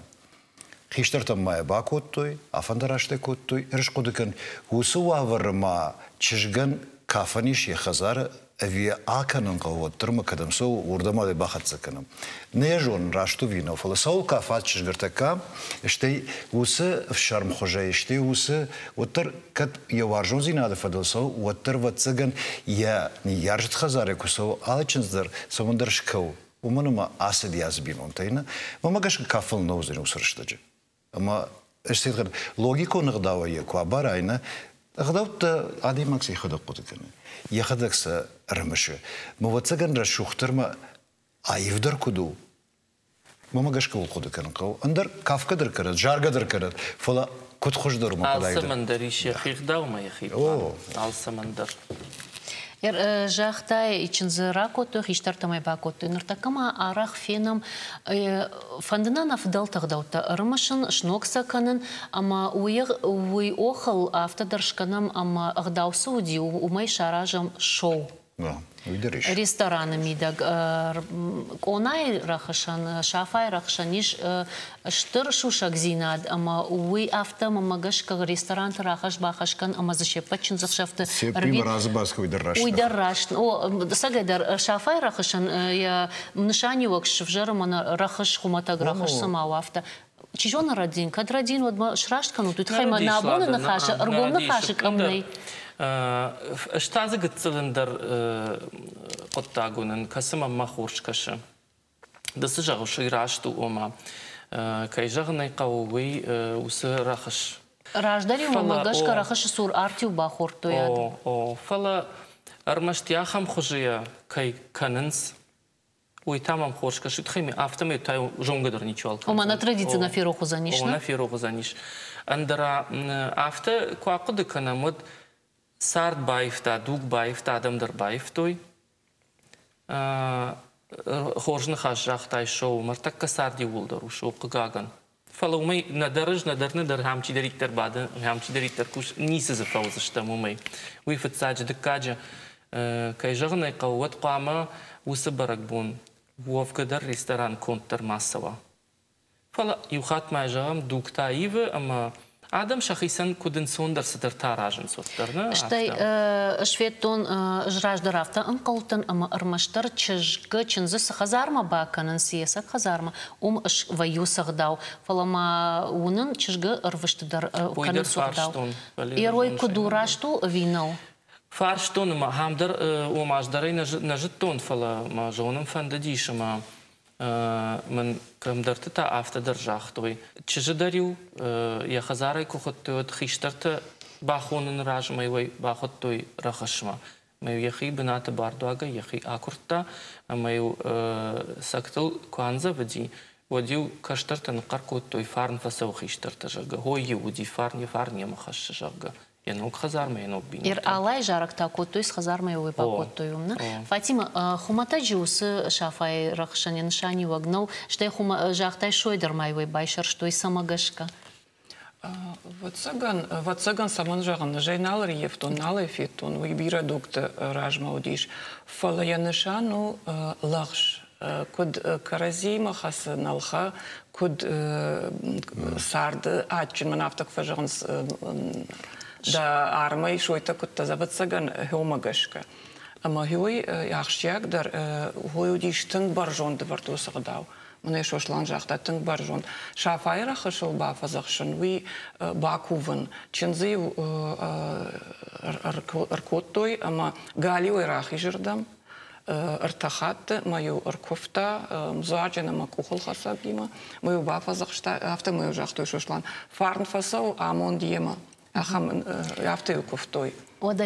Хистӕртӕм ма йӕ бакодтой, афӕндарастӕй кодтой, ӕрысхъуыды кӕн, уыцы уавӕры ма чызгӕн кафӕн ис йӕ хӕдзары ӕви йӕ акӕнын хъӕуы, уӕддӕр ма кӕдӕм цӕуы, уырдӕм ӕй бахӕццӕ кӕнӕм. Нӕ йӕ зонын, раст у ӕви нӕу, фӕлӕ цӕуыл кафат чызгӕртӕккӕ, стӕй уыцы ӕфсӕрмхуызӕй, стӕй уыцы, уӕддӕр кӕд йӕ уарзондзинады фӕдыл цӕуы, уӕддӕр, ӕвӕццӕгӕн, йӕ ныййарджыты хӕдзарӕй куы цӕуы, алы чындз дӕр цӕмӕндӕр скӕуы. Уымӕн ӕмӕ ацыди ацы бинонтӕй нӕ. Мӕнмӕ гӕсгӕ кафын нӕ уыдзӕни уыцы рӕстӕджы. Ӕмӕ логикон ӕгъдауӕй йӕ куы абарай, нӕ ӕгъдӕуттӕ адӕймаг сӕ йӕхӕдӕг хъуыды кӕны, йӕхӕдӕг сӕ ӕрымысы. Мӕ ӕвӕццӕгӕн рӕсугъддӕр ма аивдӕр куыд у, мӕнмӕ гӕсгӕ ууыл хъуыды кӕнын хъӕуы. Ӕндӕр кафгӕ дӕр кӕнӕд, заргӕ дӕр кӕнӕд, фӕлӕ куыд хуыздӕр у мӕ хъуыдайы. Алцӕмӕн дӕр ис йӕхи гъдау ӕмӕ йӕхи план. Алцӕмӕн дӕр. Загътай, чындзы ракодтой, хистӕртӕм ӕй бакодтой. Ныртӕккӕ ма арӕх фенӕм, фӕнды нӕ нӕ фыдӕлты ӕгъдӕуттӕ ӕрымысын, сног сӕ кӕнын, ӕмӕ уый охыл афтӕ дӕр скӕнӕм, ӕмӕ ӕгъдау цы уыди, уымӕй саразӕм шоу. Рестораны мидӕг къонайы рӕхысӕн, Сафайы рӕхысӕн ис стыр сусӕгдзинад, ӕмӕ уый афтӕ мӕнмӕ гӕсгӕ ресторанты рахӕсс-бахӕсс кӕн ӕмӕ дзы се ппӕт чындзӕхсӕвты Сеппимӕ разы бацыд, уый дӕр раст. Уый дӕр раст. О, цӕгӕйдӕр Сафайы рӕхысӕн йӕ нысаниуӕг сывзӕры мӕнӕ рӕхыс, хуымӕтӕг рӕхыс цыма у, афтӕ. Чи зоны рӕдин, кӕд рӕдин, уӕд мӕ сраст кӕнут, уый тыххӕй мӕ нӕ абоны ныхасы ӕргом ныхасы къӕм нӕй. Ӕз та дзы гыццыл ӕндӕр хъуыддаг уынын, кӕцы мӕм мӕ хорз кӕсы. Ды цы зӕгъыс, уый раст у, ома, кӕй зӕгъын ӕй хъӕуы, уый уыцы рӕхыс. Раздӕр-иу мӕнмӕ гӕсгӕ рӕхысы цур арт-иу бахордтой адӕм. О, фӕлӕ ӕрмӕст ахӕм хуызы кӕй кӕнынц, уый та мӕм хорз кӕсы. Тыххӕй афтӕмӕй та зонгӕ дӕр ничиуал кӕндзӕн. Ома нӕ традици нӕ ферох уыдзӕнис, нӕ? О, нӕ ферох уыдзӕнис. Ӕндӕра афтӕ куы ахъуыды кӕнӕм, уӕд цард баивта, дуг баивта, адӕм дӕр баивтой. Хорз ныхас загътай шоу, мӕртӕккӕ цард иууылдӕр у шоу, хъыгагӕн. Фӕлӕ уымӕй нӕдӕр ӕз, нӕдӕр нӕдӕр ахӕм чидӕриддӕр бады, ахӕм чидӕриддӕр кус, ницы дзы фӕуыдзыстӕм уымӕй. Уый фыццаджы, дыккаджы, кӕй зӕгъын ӕй хъӕуы, уӕд хъуамӕ уыцы бӕрӕгбон уӕвгӕ дӕр ресторан конд дӕр ма цӕуа. Фӕлӕ иу хатт ма зӕгъӕм, дуг та ивы ӕмӕ адӕм сӕхицӕн куыд ӕнцондӕр цыдӕртӕ аразынц, уӕддӕр нӕ? Стӕй ӕз федтон, ӕз раздӕр афтӕ ӕнхъӕлдтӕн, ӕмӕ ӕрмӕстдӕр чызг чындзы цы хӕдзармӕ бакӕнынц, йе цӕг хӕдзармӕ, уым вӕййы уыцы ӕгъдау. Фӕлӕ ма уынын чызгы ӕрвысты дӕр кӕнынц ӕгъдау. Ерой куыд у, раст у ӕви нӕу? Фарстон ӕмӕ ахӕм дӕр, ома ӕз дӕр ӕй нӕ зыдтон, фӕлӕ мӕ зонын фӕндыдис ӕмӕ мын кӕмдӕрты та афтӕ дӕр загътой. Чызджы дӕр-иу йӕ хӕдзарӕй куы хуыдтой, уӕд хистӕртӕ бахоныны размӕ-иу ӕй бахуыдтой рӕхысмӕ. Ӕмӕ-иу йӕхи бынаты бардуагӕй йӕхи акуырдта ӕмӕ-иу цӕгтыл куы андзӕвыди, уӕд-иу кӕстӕртӕ ныхъхъӕр кодтой, фарн фӕцӕуы хистӕртӕ, зӕгъгӕ. Хой-иу уыди, фарн йӕ фарн йемӕ хӕссы, зӕгъгӕ. Йӕ ног хӕдзармӕ, йӕ ног бинонтӕм. Алайы зарӕг та кодтой, цы хӕдзармӕ уый бакодтой уым, нӕ? Фатима, хуымӕтӕджы уыцы Сафайы рӕхсӕн йӕ нысаниуӕг нӕу, стӕй загътай, сой дӕр ма уый байсӕрстой, цӕмӕ гӕсгӕ? Ӕвӕццӕгӕн, ӕвӕццӕгӕн, цӕмӕн зӕгъын, ӕз ӕй нал ӕрыййӕфтон, нал ӕй федтон, уый бирӕ дугты размӕ уыдис. Фӕлӕ йӕ нысан у лӕгъз, куыд кӕрӕдзиимӕ хӕцы нӕлхӕ, куыд царды адджын, мӕн афтӕ куы фӕзӕгъынц, дӕ армӕй сойтӕ куыдтӕ, ӕвӕццӕгӕн, хёмӕ гӕсгӕ. Ӕмӕ хёй ахсджиагдӕр хой уыдис тынг бӕрзонд ӕвӕрд уыцы гъдау. Мӕнӕ Сослан загъта, тынг бӕрзонд. Сафайы рӕхысыл бафӕдзӕхсын, уый бакувын. Чындзы-иу ӕркодтой ӕмӕ галиуӕй рахизырдӕм ӕртӕ хатты мӕ-иу ӕркуывта дзуарджын ӕмӕ къухылхӕцӕгимӕ, мӕ-иу бафӕдзӕхста, афтӕ мӕ-иу загътой Сослан, фарн фӕцӕуы, амонд йемӕ. Ахӕм афтӕ-иу куывтой. Уӕдӕ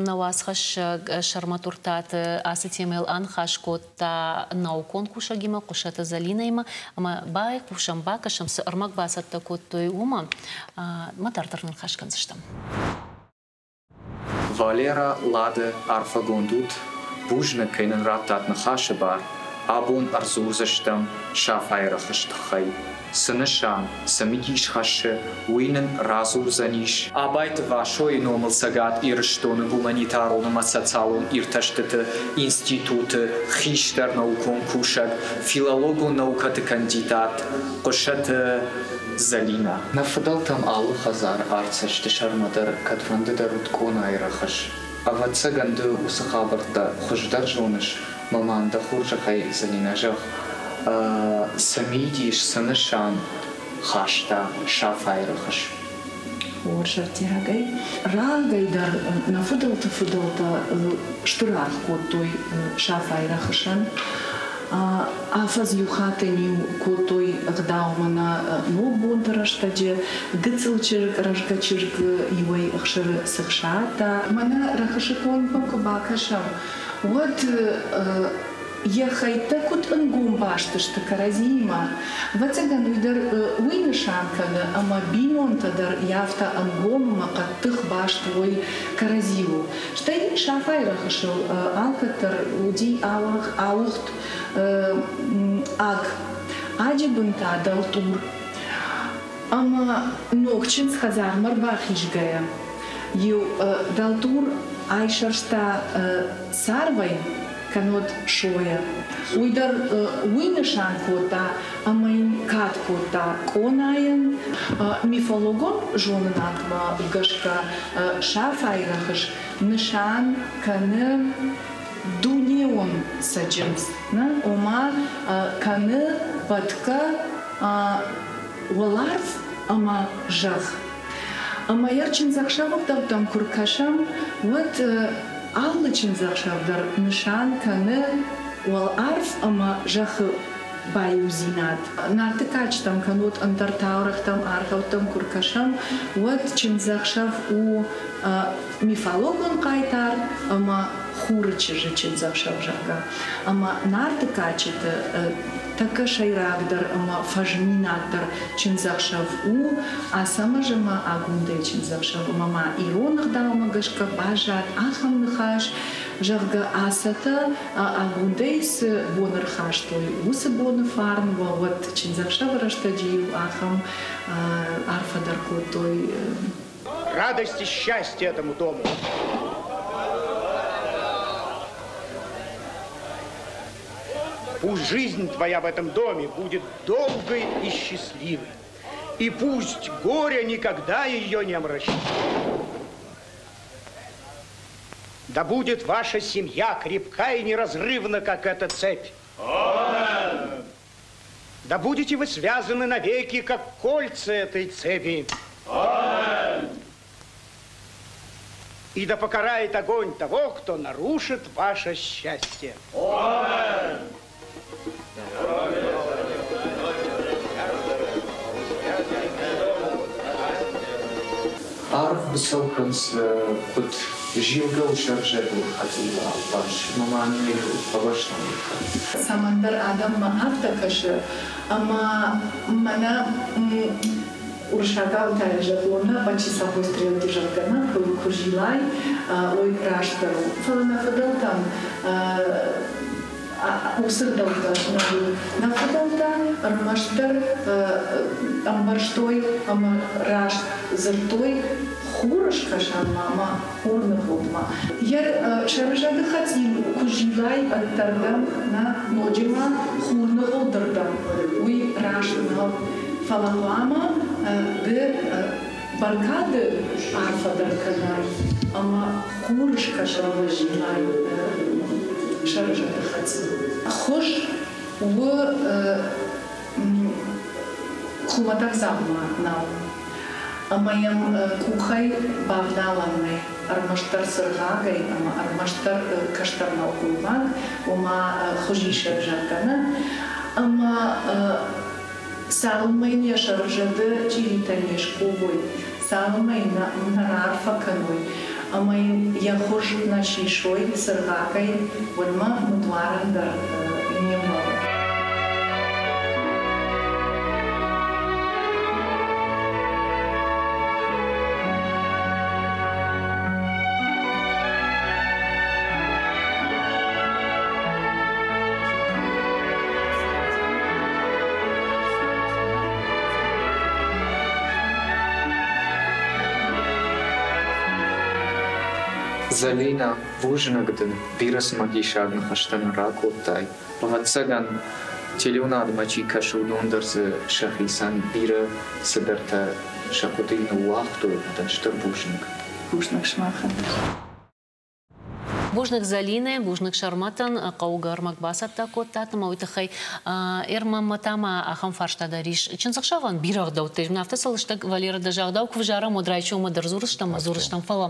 нӕ уацхӕссӕг Сӕрмӕт Уртаты ацы темӕйыл аныхас кодта наукон кусӕгимӕ Хъуысаты Зӕлинӕимӕ ӕмӕ байхъусӕм, бакӕсӕм, цы ӕрмӕг бацӕттӕ кодтой, уымӕ. Мӕ дарддӕр ныхас кӕндзыстӕм. Валера Лады арфӕгонд ут, бузныг, кӕй нын радтат ныхасы бар. Абон ӕрдзурдзыстӕм Сафайы рӕхысы тыххӕй. Цы нысан, цы мидис хӕссы, уый нын радзурдзӕнис Абайты Васойы номыл Цӕгат Ирыстоны гуманитарон ӕмӕ социалон иртӕстыты институты хистӕр наукон кусӕг, филологон наукӕты кандидат Хъуысаты Зӕлинӕ. Нӕ фыдӕлтӕм алы хӕдзары артдзӕсты сӕрмӕ дӕр кӕдфӕнды дӕр уыд къонайы рӕхыс. Ӕвӕццӕгӕн ды уыцы хабӕрттӕ хуыздӕр зоныс, мӕ ма дӕ хорзӕхӕй, Зӕлинӕ, зӕгъ, цы мидис, цы нысан хаста Сафайы рӕхыс? Хорз ӕртиагӕй. Рагӕй дӕр нӕ фыдӕлты фыдӕлтӕ стыр аргъ кодтой Сафайы рӕхысӕн. Афӕдз иу хаттӕн-иу кодтой ӕгъдаумӕ нӕ ногбонты рӕстӕджы гыццыл чызг, рӕзгӕ чызг иуӕй ӕхсыры цыхсадта. Мӕнӕ рӕхысы кондмӕ куы бакӕсӕм, уӕд йӕ хӕйттӕ куыд ӕнгом баст сты кӕрӕдзиимӕ, ӕвӕццӕгӕн, уый дӕр уый нысан кӕны, ӕмӕ бинонтӕ дӕр афтӕ ӕнгом ӕмӕ хъӕддых баст уой кӕрӕдзиуыл. Стӕй Сафайы рӕхысыл алкӕддӕр уыди ауыгъд аг, аджы бын та дӕлтъур. Ӕмӕ ног чындз хӕдзармӕ рбахизгӕйӕ, иу дӕлтъур айсӕрста царвӕй, кӕннод сойӕ. Уый дӕр уый нысан кодта ӕмӕ йын кад кодта къонайӕн. Мифологон зонынадмӕ гӕсгӕ Сафайы рӕхыс нысан кӕны дунеон цӕджындз, ома кӕны бӕтгӕ уӕларв ӕмӕ зӕхх. Ӕмӕ йӕ чындзӕхсӕвы ӕгъдӕуттӕм куы ркӕсӕм, уӕд алы чындзӕхсӕв дӕр нысан кӕны уӕларв ӕмӕ зӕххы баиудзинад. Нарты кадджытӕм кӕнут ӕндӕр таурӕгътӕм, аргъӕуттӕм куы ркӕсӕм, уӕд чындзӕхсӕв у мифологон хъайтар ӕмӕ хуры чызджы чындзӕхсӕв, зӕгъгӕ. Ӕмӕ Нарты кадджыты тӕккӕ сӕйрагдӕр ӕмӕ фӕзминагдӕр чындзӕхсӕв у Ацӕмӕз ӕмӕ Агундӕйы чындзӕхсӕв. Ӕмӕ ма ирон ӕгъдаумӕ гӕсгӕ баззад ахӕм ныхас, зӕгъгӕ, Ацӕтӕ Агундӕйы цы бон ӕрхастой, уыцы боны фарн уӕ уӕд чындзӕхсӕвы рӕстӕджы-иу ахӕм арфӕ дӕр кодтой. Радость и счастье этому дому. Пусть жизнь твоя в этом доме будет долгой и счастливой. И пусть горе никогда ее не омрачит. Да будет ваша семья крепка и неразрывна, как эта цепь. Амен! Да будете вы связаны навеки, как кольца этой цепи. Амен! И да покарает огонь того, кто нарушит ваше счастье. Амен! Арф быцӕу кӕнынц куыд зилгӕ у сӕрзӕдыл хӕцъилы алыварс ӕмӕ ма нӕ фӕластам. Цӕмӕндӕр адӕммӕ афтӕ кӕсы, ӕмӕ мӕнӕ уырыссагау та зӕгъон, по часовой стрелке зӕгъгӕ, нӕ куы зилай, уый растдӕр у. Фӕлӕ нӕ фыдӕлтӕм уыцы ӕгъдӕуттӕ нӕ уыд. Нӕ фыдӕлтӕ ӕрмӕстдӕр ӕмбӕрстой ӕмӕ раст дзырдтой хурыскӕсӕнмӕ ӕмӕ хурныгъуылдмӕ. Йӕ сӕрызӕды хӕцъил куы зилай ӕддӕрдӕм, нӕ ноджы ма хурныгъуылдырдӕм, уый раст нӕу. Фӕлӕ хъуамӕ ды бӕркады арфӕ дӕр кӕнай ӕмӕ хурыскӕсӕнмӕ зилай сӕрызӕды хӕцъил. Хуыз у хуымӕтӕг дзаума нӕу, ӕмӕ йӕм къухӕй бавналӕн нӕй, ӕрмӕстдӕр цыргъагӕй ӕмӕ ӕрмӕстдӕр кӕстӕр нӕлгоймаг, ома хуызисӕг, зӕгъгӕ, нӕ. Ӕмӕ цалынмӕ йын йӕ сӕрызӕды чъиритӕ не скувой, цалынмӕ йын нӕ раарфӕ кӕной ӕмӕ йын йӕ хуыз нӕ сисой цыргъагӕй, уӕдмӕ мыдуарӕн дӕр не мбӕлы. Зӕлинӕ, бузныг дын, бирӕ цымыдисаг ныхӕстӕ нын ракодтай. Ӕвӕццӕгӕн, телеуынадмӕ чи кӕсы, уыдон дӕр дзы сӕхицӕн бирӕ цыдӕртӕ сӕ хъуыдыйы ныууагътой, ӕмӕ дын стыр бузныг. Бузныг сымахӕн дӕр. Бузныг Зӕлинӕ, бузныг Сӕрмӕтӕн, хъӕугӕ ӕрмӕг бацӕттӕ кодтат ӕмӕ уый тыххӕй ӕрмӕммӕ та ма ахӕм фарста дӕр ис. Чындзӕхсӕвӕн бирӕ ӕгъдӕуттӕ ис. Афтӕ сылыстӕг Валера дӕ загъдау куы взарӕм, уӕд райсоммӕ дӕр дзурыстӕм ӕмӕ дзурыстӕм. Фӕлӕ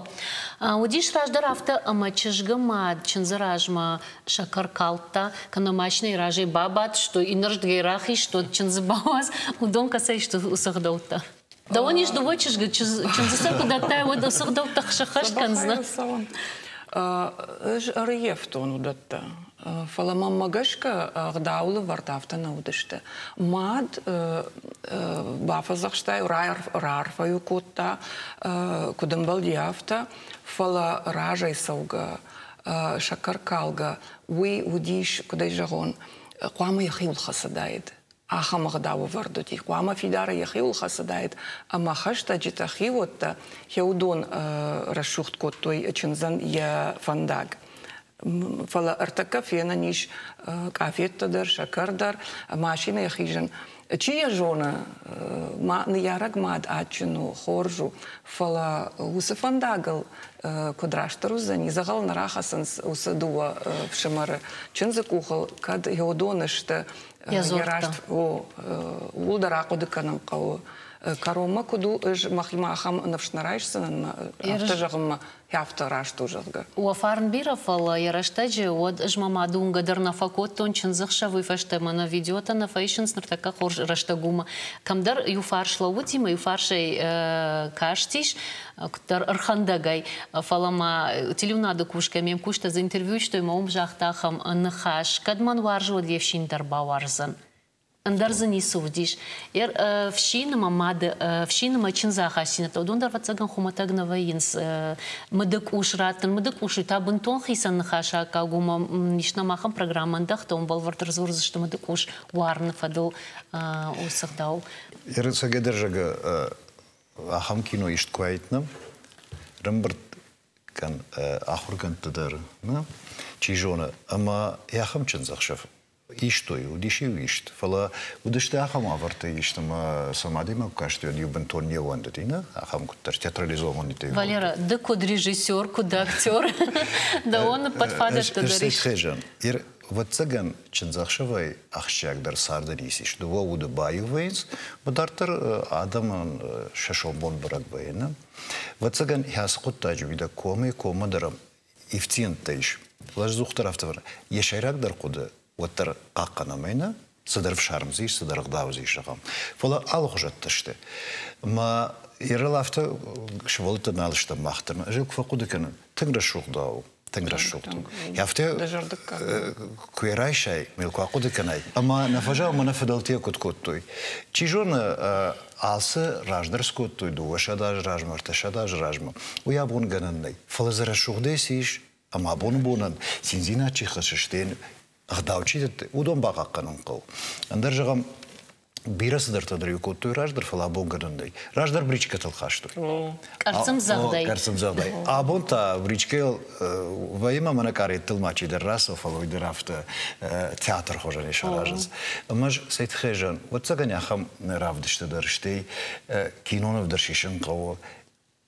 уыдис раздӕр афтӕ, ӕмӕ чызгы мад чындзы размӕ сӕкӕр калдта, кӕнӕ машинӕйы разӕй бабадт, иннӕрдыгӕй рахизт, уӕд чындзы бауадз. Уыдон кӕцӕй сты уыцы ӕгъдӕуттӕ? Дӕуӕн ис дыууӕ чызгы, чындзы сӕ куы дӕттай, уӕд уыцы ӕгъдӕуттӕ сӕххӕст кӕндзынӕ? Ӕз ӕрыййӕфтон уыдӕттӕ. Фӕлӕ мӕнмӕ гӕсгӕ ӕгъдау лӕвӕрд афтӕ нӕ уыдысты. Мад бафӕдзӕхста, раарфӕ-иу кодта, куыд ӕмбӕлди, афтӕ, фӕлӕ разӕй цӕугӕ, сӕкӕркалгӕ, уый уыдис, куыд ӕй зӕгъон, хъуамӕ йӕхиуыл хӕцыдаид. Ахӕм ӕгъдау ӕвӕрд уыди. Хъуамӕ фидарӕй йӕхиуыл хӕцыдаид ӕмӕ хӕстӕджытӕ, хиуӕттӕ уыдон рӕсугъд кодтой чындзӕн йӕ фӕндаг. Фӕлӕ ӕртӕккӕ фенӕн ис къафеттӕ дӕр, сӕкӕр дӕр, машинӕйы хизын. Чи йӕ зоны, ныййарӕг мад адджын у, хорз у, фӕлӕ уыцы фӕндагыл куыд растдӕр уыдзӕни, дзӕгъӕл нӕ рахӕцынц уыцы дыууӕ фсымӕры чындзы къухыл, кӕд уыдон сты йӕ раст, о, ууыл дӕр ахъуыды кӕнын хъӕуы. Кӕронмӕ куыд у, ӕз мӕхимӕ ахӕм ныфс нӕ райсдзынӕн, афтӕ зӕгъынмӕ, афтӕ раст у, зӕгъгӕ. Уӕ фарн бирӕ, фӕлӕ йӕ рӕстӕджы уӕд ӕз мӕ мады уынгӕ дӕр нӕ фӕкодтон чындзӕхсӕв, уый фӕстӕ мӕнӕ видеотӕ нӕ фӕисынц, ныртӕккӕ хорз рӕстӕг у. Кӕмдӕр иу фарс лӕууыди мӕ иу фарсӕй кастис, куыддӕр ӕрхӕндӕгӕй, фӕлӕ ма телеуынады кусгӕ ме мкусджытӕ дзы интервью истой ӕмӕ уым загъта ахӕм ныхас: кӕд мӕн уарзы, уӕд йе фсин дӕр бауарздзӕн. Ӕндӕр дзы ницы уыдис. Ӕфсин ӕмӕ мады, ӕфсин ӕмӕ чындзы ахастдзинӕдтӕ, уыдон дӕр, ӕвӕццӕгӕн, хуымӕтӕг нӕ вӕййынц. Мыды къус раттын, мыды къус та бынтон хицӕн ныхасы аккаг у, ӕмӕ ис нӕм ахӕм программӕ ӕндӕхтӕ, уым бӕлвырд ӕрдзурдзысты мыды къус уарыны фӕдыл уыцы ӕгъдауыл. Ерыцӕгӕдӕрзӕгӕ ахӕм кино ист куы уаид, нӕ рӕмбырд кӕн ахуыргӕндты дӕр, нӕ, чи зоны, ӕмӕ ахӕм чындзӕхсӕв истой, уыдис-иу ист, фӕлӕ уыдысты ахӕм уавӕртӕ ист, ӕмӕ сӕм адӕймаг касти, уӕд-иу бынтон не ууӕндыди, нӕ, ахӕм куыддӕр театрализованный. Валера, ды куыд режиссер, куыд актер, дӕуӕн ӕппӕт фадӕттӕ дӕр ис. Ӕвӕццӕгӕн, чындзӕхсӕвӕй ахсджиагдӕр царды ницы ис. Дыууӕ уды баиу вӕййынц, дарддӕр адӕмӕн сӕ сомбон бӕрӕг вӕййы. Нӕ? Ӕвӕццӕгӕн, ацы хъуыддаджы мидӕг комӕй коммӕ дӕр ивддзинӕдтӕ ис. Фӕлӕ ӕдзухдӕр афтӕ йӕ сӕйрагдӕр хъуыды уӕддӕр хъахъхъӕнӕм ӕй, нӕ? Цыдӕр ӕфсарм дзы ис, цыдӕр ӕгъдау дзы ис, зӕгъӕм. Фӕлӕ алыхуызӕттӕ сты. Мӕ Ерыл афтӕ сывӕллӕттӕ нал стӕм мах дӕр. Ӕз куы фӕхъуыды кӕнын, тынг рӕсугъд у, тынг рӕсугъд у. Афтӕ куы йӕ райсай, мӕ куы ахъуыды кӕнай, ӕмӕ нӕ фӕзау мӕ нӕ фыдӕлтӕ куыд кодтой. Чи зоны, алцы раздӕр скодтой 200 азы размӕ, 300 азы размӕ, уый абон гӕнӕн нӕй. Фӕлӕ дзы рӕсугъдӕй цы ис, ӕмӕ абоны бонӕн циндзинад чи хӕссы, стӕй ӕгъдау чи дӕтты, уыдон бахъахъхъӕнын хъӕуы. Ӕндӕр, зӕгъӕм, бирӕ цыдӕртӕ дӕр-иу кодтой раздӕр, фӕлӕ абон гӕнӕн нӕй. Раздӕр бричкӕтыл хастой. Къӕрцымдзӕгъдӕй. Къӕрцымдзӕгъдӕй. Абон та бричкӕйыл вӕййы ма мӕнӕ къареттыл ма чидӕр рацӕуы, фӕлӕ уый дӕр афтӕ театр хуызӕн саразынц. Ӕмӕ цӕй тыххӕй зӕгъын, ӕвӕццӕгӕн ахӕм равдысты дӕр, стӕй киноныв дӕр сисын хъӕуы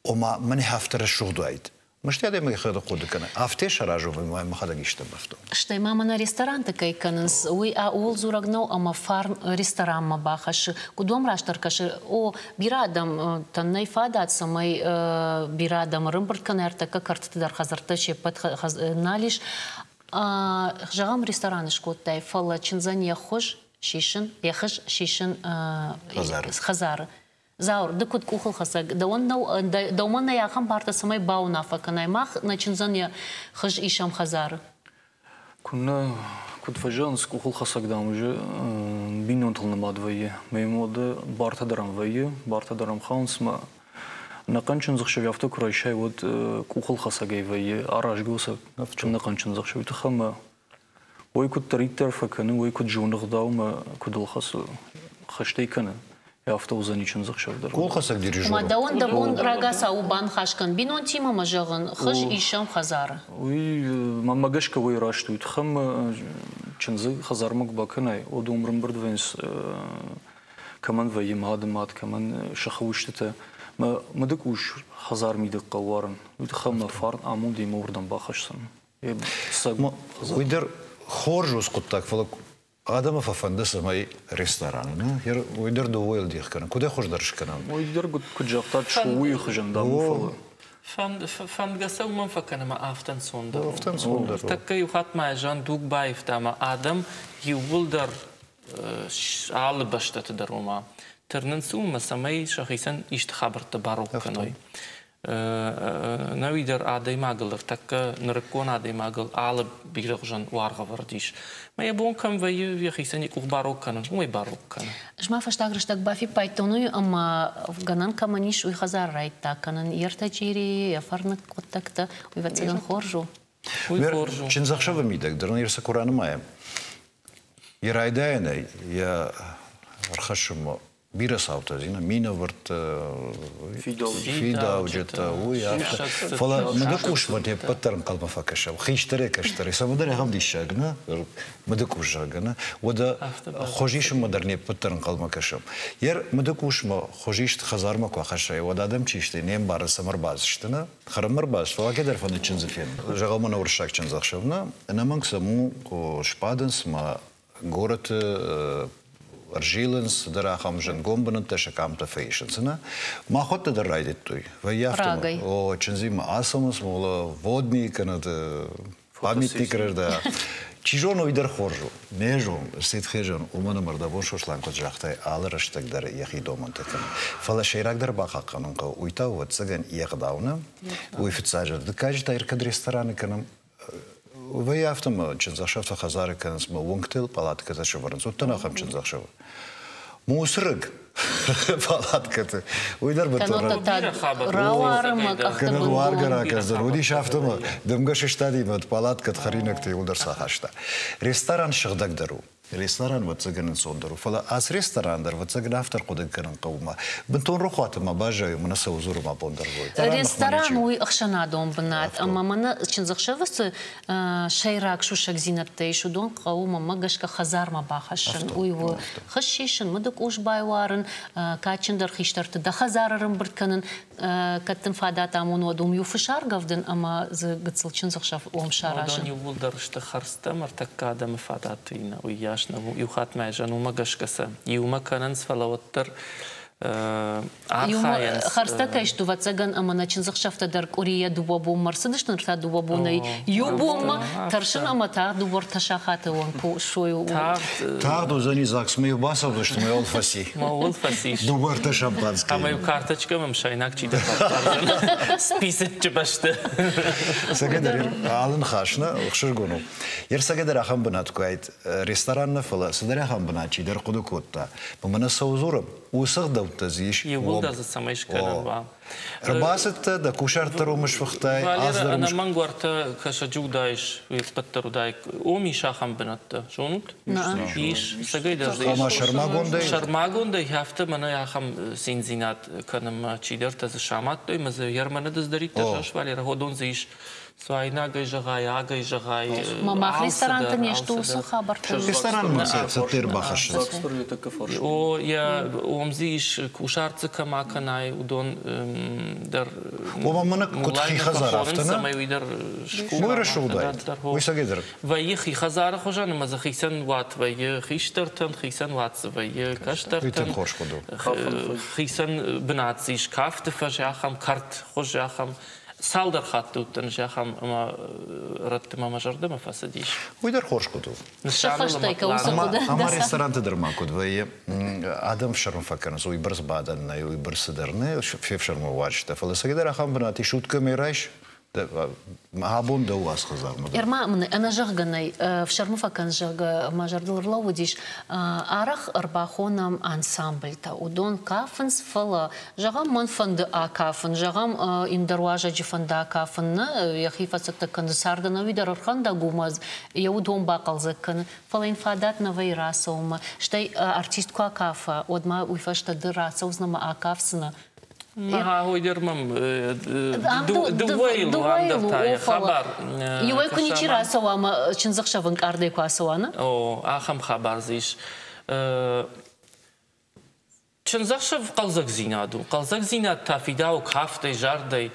ома мӕн афтӕ рӕсугъд уаид. Мӕсты адӕймаг йӕхӕдӕг хъуыды кӕны, афтӕ саразон, ӕмӕ мӕхӕдӕг исты бафтон. Стӕй ма мӕнӕ ресторанты кӕй кӕнынц, уый ууыл дзурӕг нӕу, ӕмӕ фарн ресторанмӕ бахӕссы. Куыд уӕм растдӕр кӕсы, о, бирӕ адӕмтӕн нӕй фадат, цӕмӕй бирӕ адӕм ӕрӕмбырд кӕна, ӕртӕккӕ кӕртыты дӕр хӕдзӕрттӕ се ппӕт нал ис. Зӕгъӕм, ресторан скодтай, фӕлӕ чындзӕн йӕ хуыз сисын, йӕ хыз сисын хӕдзары. Зауыр, ды куыд къухылхӕцӕг, дӕуӕн нӕу, дӕумӕ нӕй ахӕм бартӕ, цӕмӕй бауынаффӕ кӕнай. Мах нӕ чындзӕн йӕ хыз исӕм хӕдзары. Куыннӕ, куыд фӕзӕгъынц, къухылхӕцӕг, дам, уже бинонтыл нымад вӕййы. Мӕ моды бартӕ дӕр ӕм вӕййы, бартӕ дӕр ӕм хауынц мӕ ӕнӕхъӕн чындзӕхсӕв афтӕ куы райсай, уӕд къухылхӕцӕгӕй вӕййы аразгӕ уыцы ӕнӕхъӕн чындзӕхсӕвы тыххӕй ӕмӕ Уый куыддӕриддӕр фӕкӕны, уый куыд зоны ӕгъдаумӕ, куыд ыл хӕцы, хӕстӕй кӕны. Афтӕ уыдзӕни чындзӕхсӕв дӕр. Къулхӕцӕг дирижер. Ма дӕуӕн дӕ бон рагацау у баныхас кӕн бинонтимӕ мӕ зӕгъын, хыз исӕм хӕдзары. Уый мӕнмӕ гӕсгӕ уый раст у. Тыхӕм чындзы хӕдзармӕ куы бакӕнай, уӕд уым рымбырд вӕййынц кӕмӕн вӕййы мады мад, кӕмӕн сыхы устытӕ. Мӕ мыдыкъус хӕдзар мидӕг хъӕуы уарын. Уый тыххӕй мӕ фарн амондимӕ уырдӕм бахӕсдзӕн. Уый дӕр хорз у хъуыддаг, фӕлӕ адӕмы фӕфӕнды, цӕмӕй рестораны, ну, уый дӕр дыууӕйыл дих кӕнын. Куыдӕй хуыздӕр скӕнӕм? Уый дӕр куыд загътат, уый хуызӕн дам, фӕлӕ. Фӕндгӕ сӕ уымӕн фӕкӕны ӕмӕ афтӕ ӕнцондӕр. Афтӕ ӕнцондӕр. Тӕккӕ иу хатт ма зӕгъын, дуг баивта ӕмӕ адӕм иууылдӕр алы бӕстӕты дӕр ома тырнынц уымӕ, цӕмӕй сӕхицӕн исты хабӕрттӕ барог кӕной. Нӕуи дӕр адӕймагыл ӕртӕккӕ нырыккон адӕймагыл алы бирӕгъзӕн уаргъ ӕвӕрд ис. Мӕ йӕ бон кӕм вӕййы йӕхицӕн йӕ къух барог кӕнын, уымӕй барог кӕны. Ӕз ма фӕстаг рӕстӕг бафиппайдтон уый, ӕмӕ гӕнӕн кӕмӕн ис, уый хӕдзар райдта кӕнын йе ртӕ чъирийы, йӕ фӕрныг хъуыддӕгтӕ. Уый, ӕвӕццӕгӕн, хорз у. Уый хорз у. Чындзӕхсӕвы мидӕг дӕр ын цы куы ранымайӕм, йӕ райдайӕнӕй йӕ ӕрхӕссынмӕ бирӕ цаутӕ зина минӕвӕрттӕ, фидауджытӕ, уый афтӕ. Фӕлӕ мыдыкъусмӕ не ппӕт дӕр ӕнхъӕлмӕ фӕкӕсӕм, хистӕрӕй кӕстӕрӕй. Цӕмӕндӕр ахӕм диссаг, нӕ? Мыдыкъус, зӕгъгӕ, нӕ? Уӕдӕ хуызисынмӕ дӕр не ппӕт дӕр ӕнхъӕлмӕ кӕсӕм. Йер мыдыкъусмӕ хуызист хӕдзармӕ куы ахӕссай, уӕд адӕм чи сты, не мбары, цӕмӕ ӕрбацыдысты, нӕ? Хӕрынмӕ ӕрбацыд, фӕлӕ кӕддӕр фӕнды чындзы фенын. Зӕгъӕм, мӕнӕ уырыссаг чындзӕхсӕв, нӕ? Ӕнӕмӕнг сӕм у сбадынц ӕмӕ горӕты ӕрзилынц, цыдӕр ахӕм зындгонд бынӕттӕ сӕ къамтӕ фӕисынц. Нӕ? Махуӕттӕ дӕр райдыдтой. Вӕййы афтӕ, о, чындзимӕ ацӕуынц, мола водный кӕнӕ памятник рӕзда. Чи зоны, уый дӕр хорз у. Не зон, Ситхезӕн, уымӕн ӕмӕ рдӕбон Сослан куыд загътай, алы рӕстӕг дӕр йӕхи домӕнтӕ кӕны. Фӕлӕ сӕйрагдӕр бахъахъхъӕнын хъӕуы, уый та, ӕвӕццӕгӕн, йе гъдау нӕ. Уый фыццаджы. Дыккаджы та кӕд рестораны кӕнӕм, вӕййы афтӕ ӕмӕ чындзӕхсӕвтӕ хӕдзары кӕнынц мӕ уынгтыл палаткӕтӕ сӕвӕрынц. Уыдтӕн ахӕм чындзӕхсӕвы. Мусрыг палаткӕты. Уый дӕр бынтон рауары Руаргӕ ракӕндзӕн. Уыдис афтӕ ӕмӕ дымгӕ сыстади ӕмӕ палаткӕты хӕринӕгтӕ иууылдӕр сахаста. Ресторан сыгъдӕгдӕр у. Ресторан ӕвӕццӕгӕн ӕнцондӕр у, фӕлӕ ацы ресторан дӕр ӕвӕццӕгӕн афтӕ ӕрхъуыды кӕнын хъӕуы ма. Бынтон рохуаты ма баззайы, мӕнӕ цӕуыл дзурӕм абон дӕр. Ресторан уый ӕхсӕнадон бынат, ӕмӕ мӕнӕ чындзӕхсӕвы цы сӕйраг сусӕгдзинӕдтӕ ис, уыдон хъӕуы мӕнмӕ гӕсгӕ хӕдзармӕ бахӕссын. Уый у хыз сисын, мыды къус байуарын, кадджындӕр хистӕрты дӕ хӕдзары ӕрӕмбырд кӕнын, кӕд дын фадат амоны, уӕд уым иу фыс аргӕвдын ӕмӕ дзы гыццыл чындзӕхсӕв ом саразын. Уыдон иууылдӕр сты хӕрдзтӕ ӕмӕ ӕртӕккӕ адӕмы фадат уый нӕ, уыйас нӕ у. Иу хатт ма зӕгъын, уымӕ гӕсгӕ сӕ иумӕ кӕнынц, фӕлӕ уӕддӕр архайынц. Хӕрзтӕ кӕй сты, ӕвӕццӕгӕн, ӕмӕ нӕ чындзӕхсӕвтӕ дӕр къуырийӕ дыууӕ бонмӕ ӕрцыдысты, ныр та дыууӕ бонӕй иу бонмӕ тӕрсын ӕмӕ тагъд дыууӕ ӕртӕ сахаты онг куы суой. Тагъд уыдзӕни ЗАГСмӕ иу бацӕудзысты, мӕ уыл фӕци. Мӕ уыл фӕцис. Дыууӕ ӕртӕ шампанскийы. Ӕмӕ иу карточкӕ мӕм сайнаг чидӕр баппардзӕн списоччы бӕсты. Цӕгӕдӕр алы ныхас нӕ ӕхсызгон у. Ерцӕгӕдӕр ахӕм бынат куы уаид, ресторан нӕ, фӕлӕ цыдӕр ахӕм бынат чидӕр хъуыды кодта. Мӕнӕ цӕуыл дзурӕм, уыцы ӕгъдӕуттӕ дзы ис. Иууылдӕр дзы цӕмӕй скӕнӕн уа. Ӕрбацыдтӕ, дӕ кусарт дӕр уым сфыхтай, аз дӕр уым. Ӕнӕмӕнг уӕртӕ кӕсӕджы уыдаис, уый ӕппӕт уыдаик. Ом ис ахӕм бынӕттӕ, зонут? Ис, цӕгӕйдӕр дзы ис. Ома сӕрмагондӕй? Сӕрмагондӕй афтӕ мӕнӕ ахӕм циндзинад кӕнынмӕ чидӕртӕ дзы самадтой, ӕмӕ дзы Ерманы дыздӕриддӕр Валера, уыдон дзы ис. Цуайнагӕй зӕгъай, агӕй зӕгъай. Ма мах ресторанты не сты уыцы хабӕрттӕ. Ресторанмӕ цӕттӕ ӕрбахӕссынц. О, йӕ ом дзы ис, кусарт дзы кӕм акӕнай, уыдон дӕр. Ома мӕнӕ куыд хи хӕдзар афтӕ нӕ? Цӕмӕй уый дӕр Уый рӕсугъдӕй. Уый цӕгӕйдӕр. Вӕййы хи хӕдзары хуызӕн ӕмӕ дзы хицӕн уат вӕййы хистӕртӕн, хицӕн уат дзы вӕййы кӕстӕртӕн. Хорз хъуыды. Хицӕн бынат дзы ис кафты фӕз, ахӕм кӕрт хуыз, ахӕм. Цалдӕр хатты уыдтӕн зӕххӕм ӕмӕ рӕтты мӕ зӕрдӕмӕ фӕцыдис. Уый дӕр хорз хъуыды у. Ӕмӕ ресторанты дӕр ма куыд вӕййы, адӕм фсӕрмы фӕкӕнынц, уый бӕрц бадӕн нӕй, уый бӕрц цыдӕр нӕ, фефсӕрмы уарзтӕ. Фӕлӕ цӕгӕдӕр ахӕм бынат ис, уд кӕмӕй райс, Абон дӕу ацы хӕдзармӕ дӕр. Ӕрма мын ӕнӕзӕгъгӕ нӕй, ӕфсӕрмы фӕкӕн, зӕгъгӕ, мӕ зӕрдыл ӕрлӕууыдис, арӕх ӕрбахонӕм ансамбльтӕ. Уыдон кафынц, фӕлӕ, зӕгъӕм, мӕн фӕнды акафын, зӕгъӕм, ӕндӕр уазӕджы фӕнды акафын, нӕ, йӕхи фӕцӕттӕ кӕны, царды ӕнӕуи дӕр ӕрхӕндӕг у мӕ йӕ уыдон бахъӕлдзӕг кӕны, фӕлӕ йын фадат нӕ вӕййы рацӕуынмӕ. Стӕй артист куы акафа, уӕд ма уый фӕстӕ ды рацӕудзынӕ ӕмӕ акафдзынӕ. Ага, дӕр мӕм дыууӕйыл ам дӕр та йӕ хабар. Иуӕй куы ничи рацӕуа ӕмӕ чындзӕхсӕв ӕнкъардӕй куы ацӕуа, нӕ? О, ахӕм хабар дзы ис. Чындзӕхсӕв хъӕлдзӕгдзинад у. Хъӕлдзӕгдзинад та фидауы кафтӕй, зардӕй.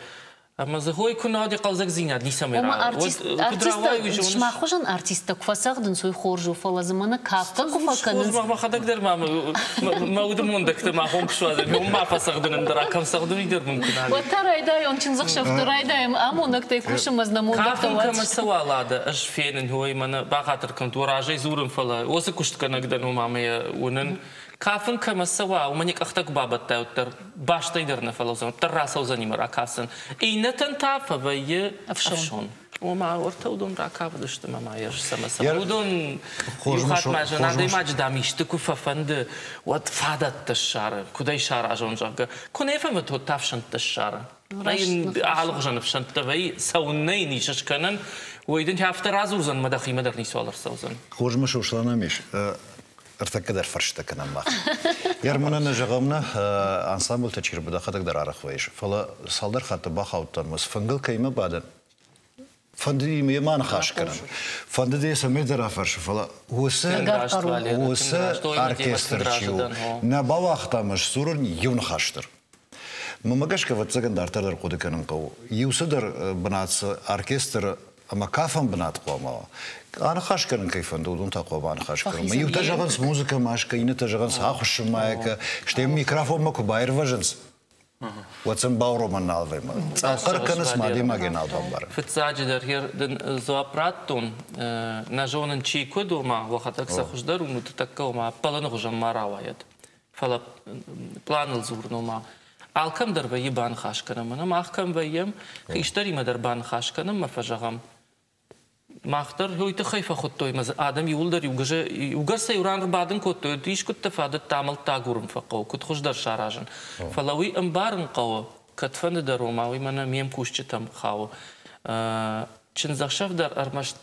Ӕмӕ дзы хой куы нӕ уыди хъӕлдзӕгдзинад ницӕмӕй Артисттӕ, сымах хуызӕн артисттӕ куы фӕцӕгъдынц, уый хорз у, фӕлӕ дзы мӕнӕ кафгӕ куы фӕкӕнынц. Мӕхӕдӕг дӕр ма мӕ уды мондӕгтӕ ма хом куы суадзӕм, уым ма фӕцӕгъдын ӕндӕр кӕм цӕгъдын, уый дӕр мын куы нал. Уӕд та райдайон чындзӕхсӕвты райдайӕм амонӕгтӕй кусын ӕз нӕ мондӕгтӕ Кафын кӕмӕ цӕуа лада, ӕз фенын, ой, мӕнӕ бахатыр кӕнут, уӕ разӕй дзурын, фӕлӕ уыцы куыстгӕнӕг дӕн, ома мӕ уынын. Кафын кӕмӕ цӕуа, уымӕн йӕ къӕхтӕ куы бабӕттай, уӕддӕр бӕстӕй дӕр нӕ фӕлӕудзӕн, уӕддӕр рацӕудзӕни мӕ ракафдзӕн. Иннӕтӕн та фӕвӕййы ӕфсон. Ома, уӕртӕ уыдон ракафыдысты мӕ ма ӕз цӕмӕ цӕмӕ. Уыдон иу хатт ма зын адӕймаджы, дам, исты куы фӕфӕнды, уӕд фадӕттӕ ссары, куыд ӕй саразон, зӕгъгӕ. Куы нӕ фӕмӕт, уӕд та ӕфсӕнттӕ ссары. Алыгъуызон ӕфсӕнттӕ вӕййы, цӕуыннӕ йын ис скӕнӕн, уый дын афтӕ радзурдзӕн, мӕ дӕхимӕ дӕр ницуал ӕрцӕудзӕн. Хорз мӕ Сослан ам ис. Ӕртӕккӕ дӕр фӕрстӕ кӕнӕм мах. Ерманӕн нӕ зӕгъӕм нӕ, ансамблтӕ чи рбадӕхӕдӕг дӕр арӕх вӕййыс, фӕлӕ цалдӕр хатты бахаудтӕн ӕмӕ фынгыл кӕимӕ бадӕн, фӕндыди мӕ ма ныхас кӕнын, фӕндыди йӕ цӕмӕй дӕр афӕрсын, фӕлӕ уыцы уыцы оркестр чи у, нӕ бауагъта мӕ сдзурын иу ныхас дӕр. Мӕнмӕ гӕсгӕ, ӕвӕццӕгӕн, дарддӕр дӕр хъуыды кӕнын хъӕуы. Иу цыдӕр бынат цы оркестры ӕмӕ кафӕн бынат хъуамӕ уа. Аныхас кӕнын кӕй фӕнды, уыдон та хъуамӕ аныхас кӕнын. Иутӕ зӕгъынц музыкӕ маскӕ, иннӕтӕ зӕгъынц ахуыссынмӕ, стӕй микрофонмӕ куы баирвӕзынц, уӕд сын бауромӕн нал вӕййы. Цъӕхъӕр кӕнынц, ма адӕймагӕй нал бамбары. Фыццаджыдӕр дын дзуапп радтон, нӕ зонын чи куыд, ома уӕхӕдӕг сӕ хуыздӕр уынут, тӕккӕ ома ӕппӕлыны хуызӕн ма рауайӕд. Фӕлӕ пъланыл дзурын, ома алкӕм дӕр вӕййы баныхас кӕнӕм. Мӕнӕ мах кӕм вӕййӕм, хистӕримӕ дӕр баныхас кӕнӕм мӕ фӕзӕгъӕм. Мах дӕр уый тыххӕй фӕхуыдтой, мӕ дзы адӕм иууылдӕр иугӕр сӕ иу ран ӕрбадын кодтой, уӕд искуыдты фадӕттӕ амӕлттӕ агурын фӕхъӕуы, куыд хуыздӕр саразын. Фӕлӕ уый ӕмбарын хъӕуы, кӕдфӕнды дӕр, ома уый мӕнӕ ме мкусджытӕм хауы. Чындзӕхсӕв дӕр ӕрмӕст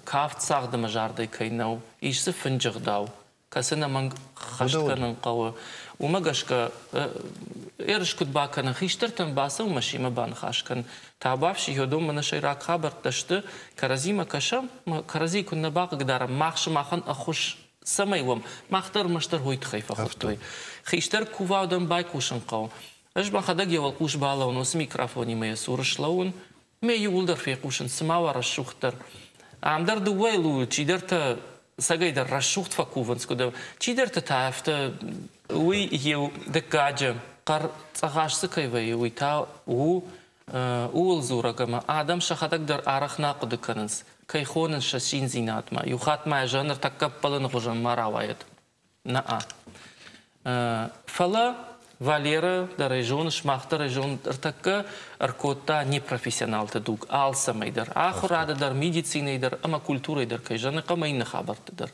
кафт цагъд ӕмӕ зардӕй кӕй нӕу, ис дзы фынджы гъдау, кӕцы ӕнӕмӕнг хӕст кӕнын хъӕуы. Уымӕ гӕсгӕ ерыс куыд бакӕнын, хистӕртӕм бацӕуын мӕ семӕ баныхас кӕн. Табуафси, уыдон мӕнӕ сӕйраг хабӕрттӕ сты, кӕрӕдзимӕ кӕсӕм, кӕрӕдзийы куыннӕ бахъыгдарӕм, мах сымахӕн ӕххуыс цӕмӕй уӕм, мах дӕр ӕрмӕстдӕр уый тыххӕй фӕхуыдтой. Хистӕр кувӕудӕн байхъусын хъӕуы. Ӕз мӕхӕдӕг йӕ уӕлхъус балӕууын, уыцы микрофонимӕ йӕ цуры слӕууын, Мӕ иууылдӕр фехъусын, цыма уа рӕсугъддӕр. Ам дӕр дыууӕйыл у, чидӕртӕ цӕгӕйдӕр рӕсугъд фӕкувынц, куыд чидӕртӕ та афтӕ уый иу дыккаджы хъӕр цъӕгъӕс дзы кӕй вӕййы, уый та у ууыл дзурӕг, ӕмӕ адӕм сӕхӕдӕг дӕр арӕх нӕ хъуыды кӕнынц, кӕй хонынц сӕ циндзинадмӕ. Иу хатт ма йӕ ныртӕккӕ ӕппӕлыны хуызӕн ма рауайӕд. Нӕ. Фӕлӕ Валерӕ дӕр ӕй зоныс, мах дӕр ӕй зонын, ӕртӕккӕ ӕркодта непрофессионалты дуг алцӕмӕй дӕр, ахуырады дӕр, медицинӕйы дӕр ӕмӕ культурӕйы дӕр, кӕй зӕгъын ӕмӕ иннӕ хабӕртты дӕр.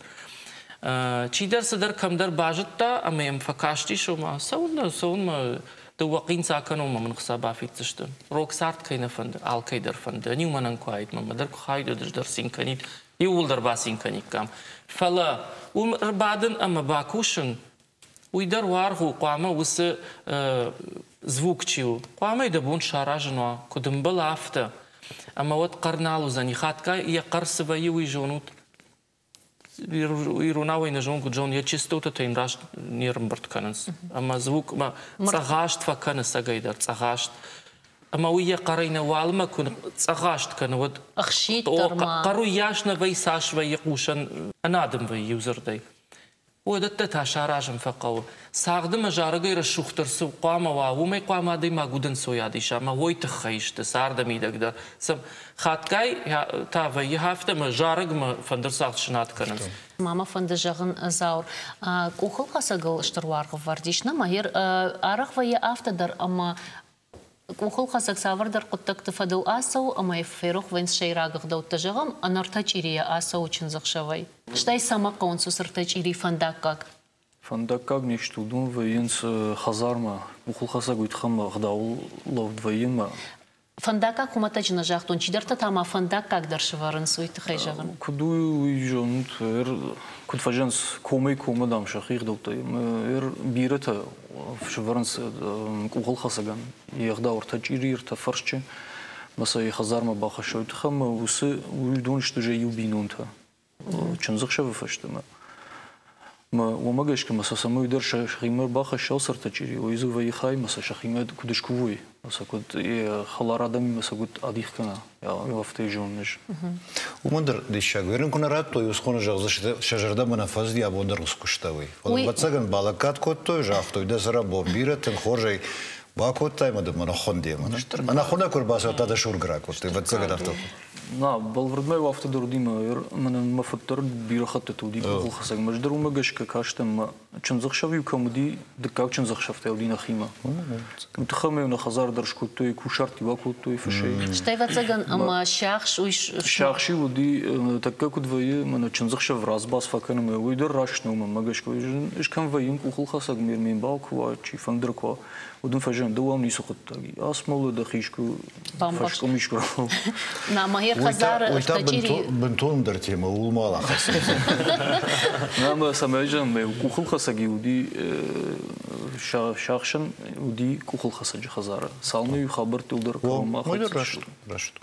Чидӕр цыдӕр кӕмдӕр базыдта ӕмӕ йӕм фӕкастис, ома цӕуылнӕ, цӕуынмӕ дыууӕ хъинца акӕнон ӕмӕ мын хца бафиддзысты. Рог цард кӕй нӕ фӕнды, алкӕй дӕр фӕнды. Ӕниу мӕнӕн куы аид, мӕнмӕ дӕр куы хаид, уӕд ӕз дӕр цин кӕнид. Иууылдӕр бацин кӕниккам. Фӕлӕ уым ӕрбадын ӕмӕ бакусын, уый дӕр уаргъ у, хъуамӕ уыцы звук чи у, хъуамӕ дӕ бон саразын уа, куыд ӕмбӕлы, афтӕ. Ӕмӕ уӕд хъӕр нал уыдзӕни. Хатгай йӕ хъӕр цы вӕййы, уый зонут. Иронау ӕй нӕ зонын, куыд зонын, йӕ частотӕтӕ йын раст не рӕмбырд кӕнынц. Ӕмӕ звукмӕ цъӕгъаст фӕкӕны цӕгӕйдӕр, цъӕгъаст. Ӕмӕ уый йӕ хъӕрӕй нӕ уӕлмӕ куы цъӕгъаст кӕны, уӕд хъӕр уыйас нӕ вӕййы, цас вӕййы хъусӕн, ӕнадым вӕййы иудзырдӕй. Уыдӕттӕ та саразын фӕхъӕуы. Цагъды мӕ зарӕгӕй рӕсугъддӕр цы хъуамӕ уа, уымӕй хъуамӕ адӕймаг удӕнцойад иса ӕмӕ уой тыххӕй сты царды мидӕг дӕр. Хатгай та вӕййы афтӕ ӕмӕ зарӕгмӕ фӕндырдзагъд сынад кӕнынц. Ма мӕ фӕнды зӕгъын, Зауыр, къухылхӕцӕгыл стыр уаргъ ӕвӕрд ис, нӕ ма арӕх вӕййы афтӕ дӕр, ӕмӕ Къухылхӕцӕг цавӕрдӕр хъуыддӕгты фӕдыл ацӕуы ӕмӕ ферох вӕййынц сӕйраг ӕгъдӕуттӕ, зӕгъӕм, ӕнӕртӕ чъирийӕ ацӕуы чындзӕхсӕвӕй. Стӕй цӕмӕ хъӕуынц уыцы ртӕ чъири фӕндаггаг? Фӕндаггаг не сты, уыдон вӕййынц хӕдзармӕ, къухылхӕцӕг уый тыххӕй ӕгъдауыл лӕуд вӕййы мӕ. Фӕндаггаг хуымӕтӕджы нӕ загътон, чидӕртӕ та ма фӕндаггаг дӕр сӕвӕрынц, уый тыххӕй зӕгъын. Куыд у, уый зонут, куыд фӕзынынц комӕй-коммӕ, дам, сӕхи ӕгъдӕуттӕй. Бирӕтӕ сӕвӕрынц къухылхӕцӕгӕн йе гъдау ӕртӕ чъири, ӕртӕ фӕрсчы, ӕмӕ сӕ йӕ хӕдзармӕ бахӕссой тыххӕй ӕмӕ уыцы уыдон сты иу бинонтӕ. Чындзӕхсӕвы фӕстӕмӕ. Мӕ уымӕ гӕсгӕ мӕ сӕ цӕмӕй дӕр сӕхимӕ бахӕсса сӕртӕ чъири, уый дзы вӕййы хай мӕ сӕ сӕхимӕ куыд скувой, сӕ куыд хӕлар адӕмимӕ сӕ куыд адих кӕна, афтӕ зонын ӕз. Уымӕн дӕр диссаг. Уый куы нӕ радтой, уыцы хоны зӕгъдзысты, сӕ зӕрдӕмӕ нӕ фӕзыди, абон дӕр уыцы куыста уый. Фӕлӕ ӕвӕццӕгӕн балӕггад кодтой, загътой, дӕ цӕрӕнбон бирӕ, тынг хорзӕй бакодтай ӕмӕ дын мӕ ныххуынди. Ӕнӕхуынӕг куы ӕрбацӕуӕд, дӕ сургӕ ракодтой, ӕвӕццӕгӕн афтӕ. На, бӕлвырдмӕ афтӕ дӕр уыди мӕ мӕнӕн мӕ фыд дӕр бирӕ хӕттыты уыди къухылхӕцӕг. Ӕз дӕр уымӕ гӕсгӕ кастӕн мӕ чындзӕхсӕв-иу кӕм уыди, дыккаг чындзӕхсӕвтӕ уыди нӕхимӕ. Уый тыххӕй ма-иу нӕ хӕдзар дӕр скодтой, кусарт-иу акодтой фысӕй. Стӕй, ӕвӕццӕгӕн, ӕмӕ сиахс уый Сиахс-иу уыди, тӕккӕ куыд вӕййы, мӕнӕ чындзӕхсӕв разбас фӕкӕны мӕ уый дӕр раст нӕу мӕнмӕ гӕсгӕ. Ӕз кӕм вӕййын къухылхӕцӕг ме мбал куы уа, чи фӕндыр куы уа, уыдон фӕзӕн дӕу ам ницы хъуыддаг и. Асмолы дӕхи искуы фӕскъуым искуы На мӕ хӕдзары Уый та бынтондӕр темӕ, ууыл ма ахӕцын. На мӕ цӕмӕй зӕгъын, мӕ къухылхӕцӕг уыди сӕхсӕн уыди къухылхӕцӕджы хӕдзары. Цалынмӕ иу хабӕрттыл дӕр кӕронмӕ ахӕццӕ Раст, раст.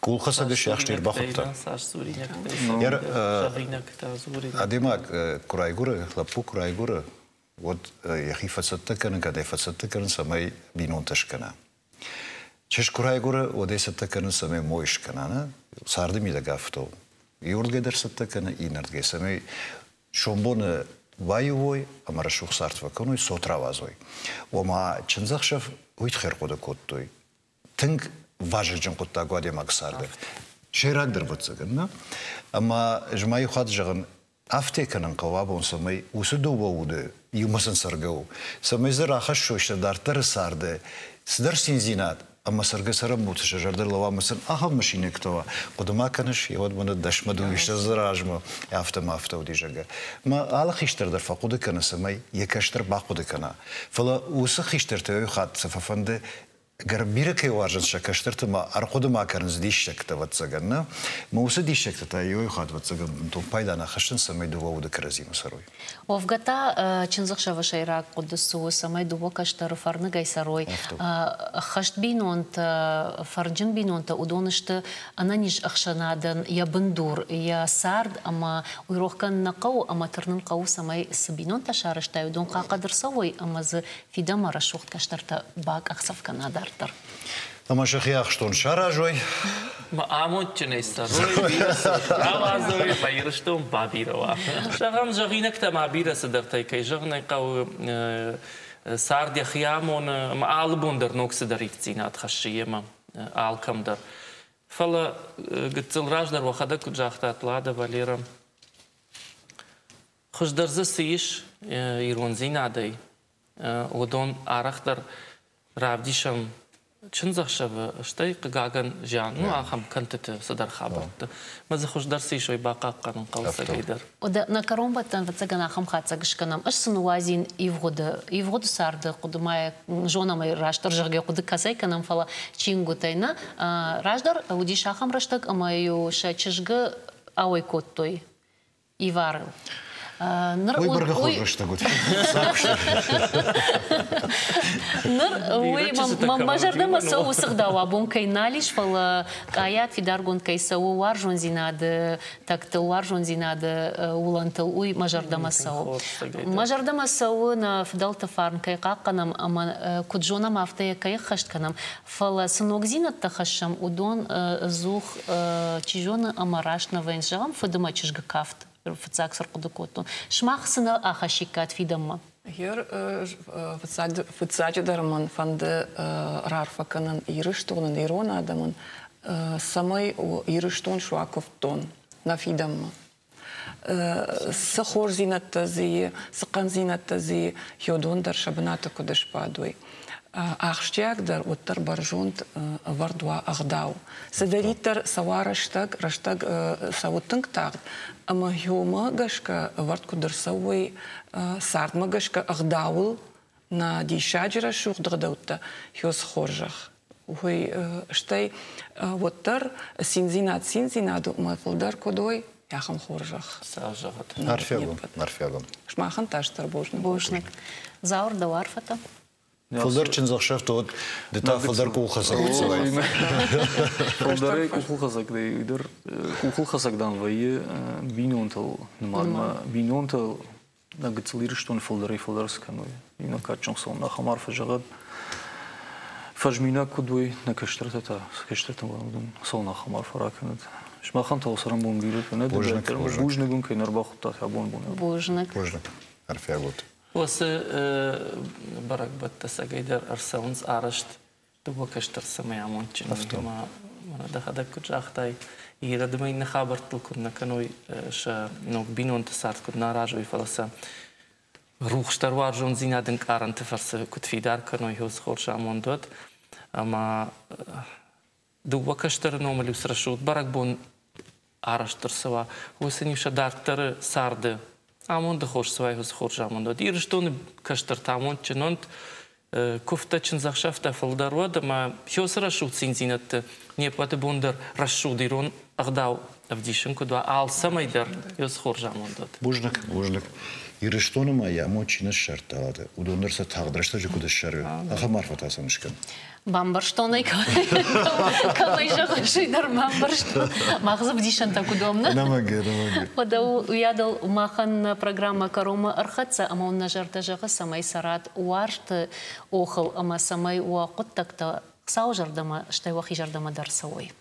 Къулхӕцӕг сиахсты ӕрбахуыдта. Адӕймаг куы райгуыры, лӕппу куы райгуыры, уӕд йӕхи фӕцӕттӕ кӕнын, кӕд ӕй фӕцӕттӕ кӕнын, цӕмӕй бинонтӕ скӕна. Чызг куы райгуыры, уӕд ӕй цӕттӕ кӕнын, цӕмӕй мой скӕна, нӕ? Царды мидӕг афтӕ у. Иуырдгӕй дӕр цӕттӕ кӕны, иннӕрдгӕй, цӕмӕй сомбоны баиу уой ӕмӕ рӕсугъд цард фӕкӕной, цот рауадзой. Ома чындзӕхсӕв уый тыххӕй ӕрхъуыды кодтой. Тынг вазыгджын хъуыддаг у адӕймаг царды. Сӕйрагдӕр, ӕвӕццӕгӕн, нӕ? Ӕмӕ ӕз ма иу хатт зӕгъын, Афтӕ кӕнын хъӕуы абон, цӕмӕй уыцы дыууӕ уды иумӕ сын цӕргӕ у, цӕмӕй дзы рахӕссой сӕ дарддӕры царды цыдӕр циндзинад ӕмӕ цӕргӕ-цӕрӕнбонты сӕ зӕрдӕ лӕууа ӕмӕ сын ахӕм мысинӕгтӕ уа, хъуыды ма кӕныс, йеуӕд мӕнӕ дӕсмӕ дыууиссӕдзы размӕ афтӕ ма афтӕ уыди, зӕгъгӕ. Мӕ алы хистӕр дӕр фӕхъуыды кӕны, цӕмӕй йӕ кӕстӕр бахъуыды кӕна. Фӕлӕ уыцы хистӕртӕ иу хатт цы фӕфӕнды, Ӕгӕр бирӕ кӕй уарзынц сӕ кӕстӕрты ма ӕрхъуыды ма кӕнынц диссӕгтӕ, ӕвӕццӕгӕн, нӕ? Мӕ уыцы диссӕгтӕ та иуӕй хатт, ӕвӕццӕгӕн, бынтон пайда нӕ хӕссынц, цӕмӕй дыууӕ уды кӕрӕдзимӕ цӕрой. Уӕвгӕ та чындзӕхсӕвы сӕйраг хъуыды цы у, цӕмӕй дыууӕ кӕстӕры фӕрныгӕй цӕрой. Ӕххӕст бинонтӕ, фӕрнджын бинонтӕ, уыдон сты ӕнӕниз ӕхсӕнадӕн йӕ бындур, йӕ цард ӕмӕ уый рох кӕнын нӕ хъӕуы ӕмӕ тырнын хъӕуы, цӕмӕй цы бинонтӕ сарӕзтай, уыдон хъахъхъӕд ӕрцӕуой ӕмӕ дзы фидӕнмӕ рӕсугъд кӕстӕртӕ бакъахдзӕф кӕна дарддӕр. Ӕмӕ сӕхи ахстон саразой. Мӕ амондджынӕй цӕрой, бирӕ рауадзой, мӕ Ирыстон бабирӕ уа. Зӕгъӕм, зӕгъинӕгтӕ ма бирӕ цыдӕртӕй, кӕй зӕгъын ӕй хъӕуы, цард йӕхи амоны ӕмӕ алы бон дӕр ног цыдӕр ивддзинад хӕссы йемӕ алкӕм дӕр. Фӕлӕ гыццыл раздӕр уӕхӕдӕг куыд загътат, Лада, Валера, Хуыздӕр дзы цы ис ирондзинадӕй, уыдон арӕхдӕр равдисӕм чындзӕхсӕвы, стӕй, хъыгагӕн, зиан, ну, ахӕм кӕндтыты цыдӕр хабӕртты. Мӕ дзы хуыздӕр цы ис, уый бахъахъхъӕнын хъӕуы цӕгӕйдӕр. Уӕдӕ нӕ кӕронбӕттӕн, ӕвӕццӕгӕн, ахӕм хатдзӕг скӕнӕм. Ӕз сын уадзин ивгъуыды, ивгъуыды царды хъуыдымӕ зонӕм ӕй растдӕр зӕгъгӕ хъуыды кӕцӕй кӕнӕм, фӕлӕ чингуытӕй нӕ. Раздӕр уыдис ахӕм рӕстӕг, ӕмӕ-иу сӕ чызгы ауӕй кодтой иварыл. Ныр уый бӕргӕ хорз рӕстӕг уыд. Ныр уый мӕ зӕрдӕмӕ цӕуы уыцы гъдау абон кӕй нал ис, фӕлӕ къайад фидаргонд кӕй цӕуы уарзондзинады тӕгтыл, уарзондзинады уылӕнтыл, уый мӕ зӕрдӕмӕ цӕуы. Мӕ зӕрдӕмӕ цӕуы нӕ фыдӕлты фарн кӕй хъахъхъӕнӕм ӕмӕ куыд зонӕм, афтӕ йӕ кӕй ӕххӕст кӕнӕм, Фӕлӕ цы ногдзинӕдтӕ хӕссӕм, уыдон ӕдзух, чи зоны, ӕмӕ раст нӕ вӕййынц. Зӕгъӕм, фыды мӕ чызгы кафт фыццаг цы рхъуыды кодтон. Сымах цы нӕ ахӕссиккат фидӕнмӕ? Гъер фыццаджыдӕр мӕн фӕнды раарфӕ кӕнын Ирыстонӕн, ирон адӕмӕн, цӕмӕй Ирыстон суа куывддон нӕ фидӕнмӕ. Цы хорздзинӕдтӕ дзы и, цы хъӕндзинӕдтӕ дзы и, уыдон дӕр сӕ бынаты куыд сбадой. Ахсджиагдӕр уӕддӕр бӕрзонд ӕвӕрд уа ӕгъдау. Цыдӕриддӕр цӕуа рӕстӕг, рӕстӕг цӕуы тынг тагъд, ӕмӕ уымӕ гӕсгӕ ӕвӕрд куыд ӕрцӕуой цардмӕ гӕсгӕ ӕгъдауыл нӕ диссаджы рӕсугъд ӕгъдӕуттӕ, хёс хорзӕх. Уый стӕй уӕддӕр циндзинад циндзинад у, ӕмӕ фылдӕр куыд уой, ахӕм хорзӕх. Арфӕгон, арфӕгон. Сымахӕн та стыр бузныг. Бузныг. Зауыр, дӕу арфӕтӕ. Фылдӕр чындзӕхсӕвты уыд, ды та фылдӕр къухылхӕцӕг уыдзӕй. Фылдӕрӕй къухылхӕцӕг дӕр къухылхӕцӕг дам вӕййы бинонтыл нымадмӕ. Бинонтыл нӕ гыццыл Ирыстоны фылдӕрӕй-фылдӕр цы кӕной. Иннӕ кадджын Хуыцау ахӕм арфӕ зӕгъӕд. Фӕзминаг куыд уой нӕ кӕстӕртӕ та, кӕстӕртӕн уыдон Хуыцау ахӕм арфӕ ракӕнӕд. Сымахӕн та цӕрӕнбон бирӕ фенӕд. Бузныг уын, кӕй нӕ ӕрбахуыдтат абон боны. Бузныг. Бузныг. Арфӕ уот. Уыцы бӕрӕгбӕттӕ цӕгӕйдӕр ӕрцӕуынц арӕзт дыууӕ кӕстӕр цӕмӕй амондджын ӕмӕ мӕнӕ дӕхӕдӕг куыд загътай, ирӕдмӕ иннӕ хабӕрттыл куыд нӕ кӕной, сӕ ног бинонты цард куыд нӕ аразой, фӕлӕ сӕ рухсдӕр уарзондзинад ӕнкъарӕнты фӕрцы куыд фидар кӕной, уыцы хорз амонд уӕд. Ӕмӕ дыууӕ кӕстӕры номыл-иу цы рӕсугъд бӕрӕгбон арӕзт ӕрцӕуа, уыцы-иу сӕ дарддӕры царды амонды хорз цы уай, уыцы хорз амонд уӕд. Ирыстоны кӕстӕртӕ амондджын уӕнт, куывдтӕ, чындзӕхсӕвтӕ фылдӕр уӕд ӕмӕ хёцы рӕсугъд циндзинӕдты не ппӕты бон дӕр рӕсугъд ирон ӕгъдау ӕвдисын куыд уа, алцӕмӕй дӕр хёцы хорз амонд уӕд. Бузныг, бузныг. Ирыстоны ма йӕ амонд чи нӕ ссардта, уыдон дӕр сӕ тагъд рӕстӕджы куыд ссарой, ахӕм арфӕтӕ сын скӕн. Бамбӕрстон ӕй, кӕмӕй зӕгъыс, уый дӕр бамбӕрстон. Мах дзы ӕвдисӕнтӕ куыд уӕм, нӕ? Ӕнӕмӕнгӕй, ӕнӕмӕнгӕй. Уӕдӕ уыйадыл махӕн нӕ программӕ кӕронмӕ ӕрхӕццӕ ӕмӕ уын нӕ зӕрдӕ зӕгъы, цӕмӕй цӕрат уарзты охыл ӕмӕ цӕмӕй уӕ хъуыддӕгтӕ Хуыцауы зӕрдӕмӕ, стӕй уӕхи зӕрдӕмӕ дӕр цӕуой.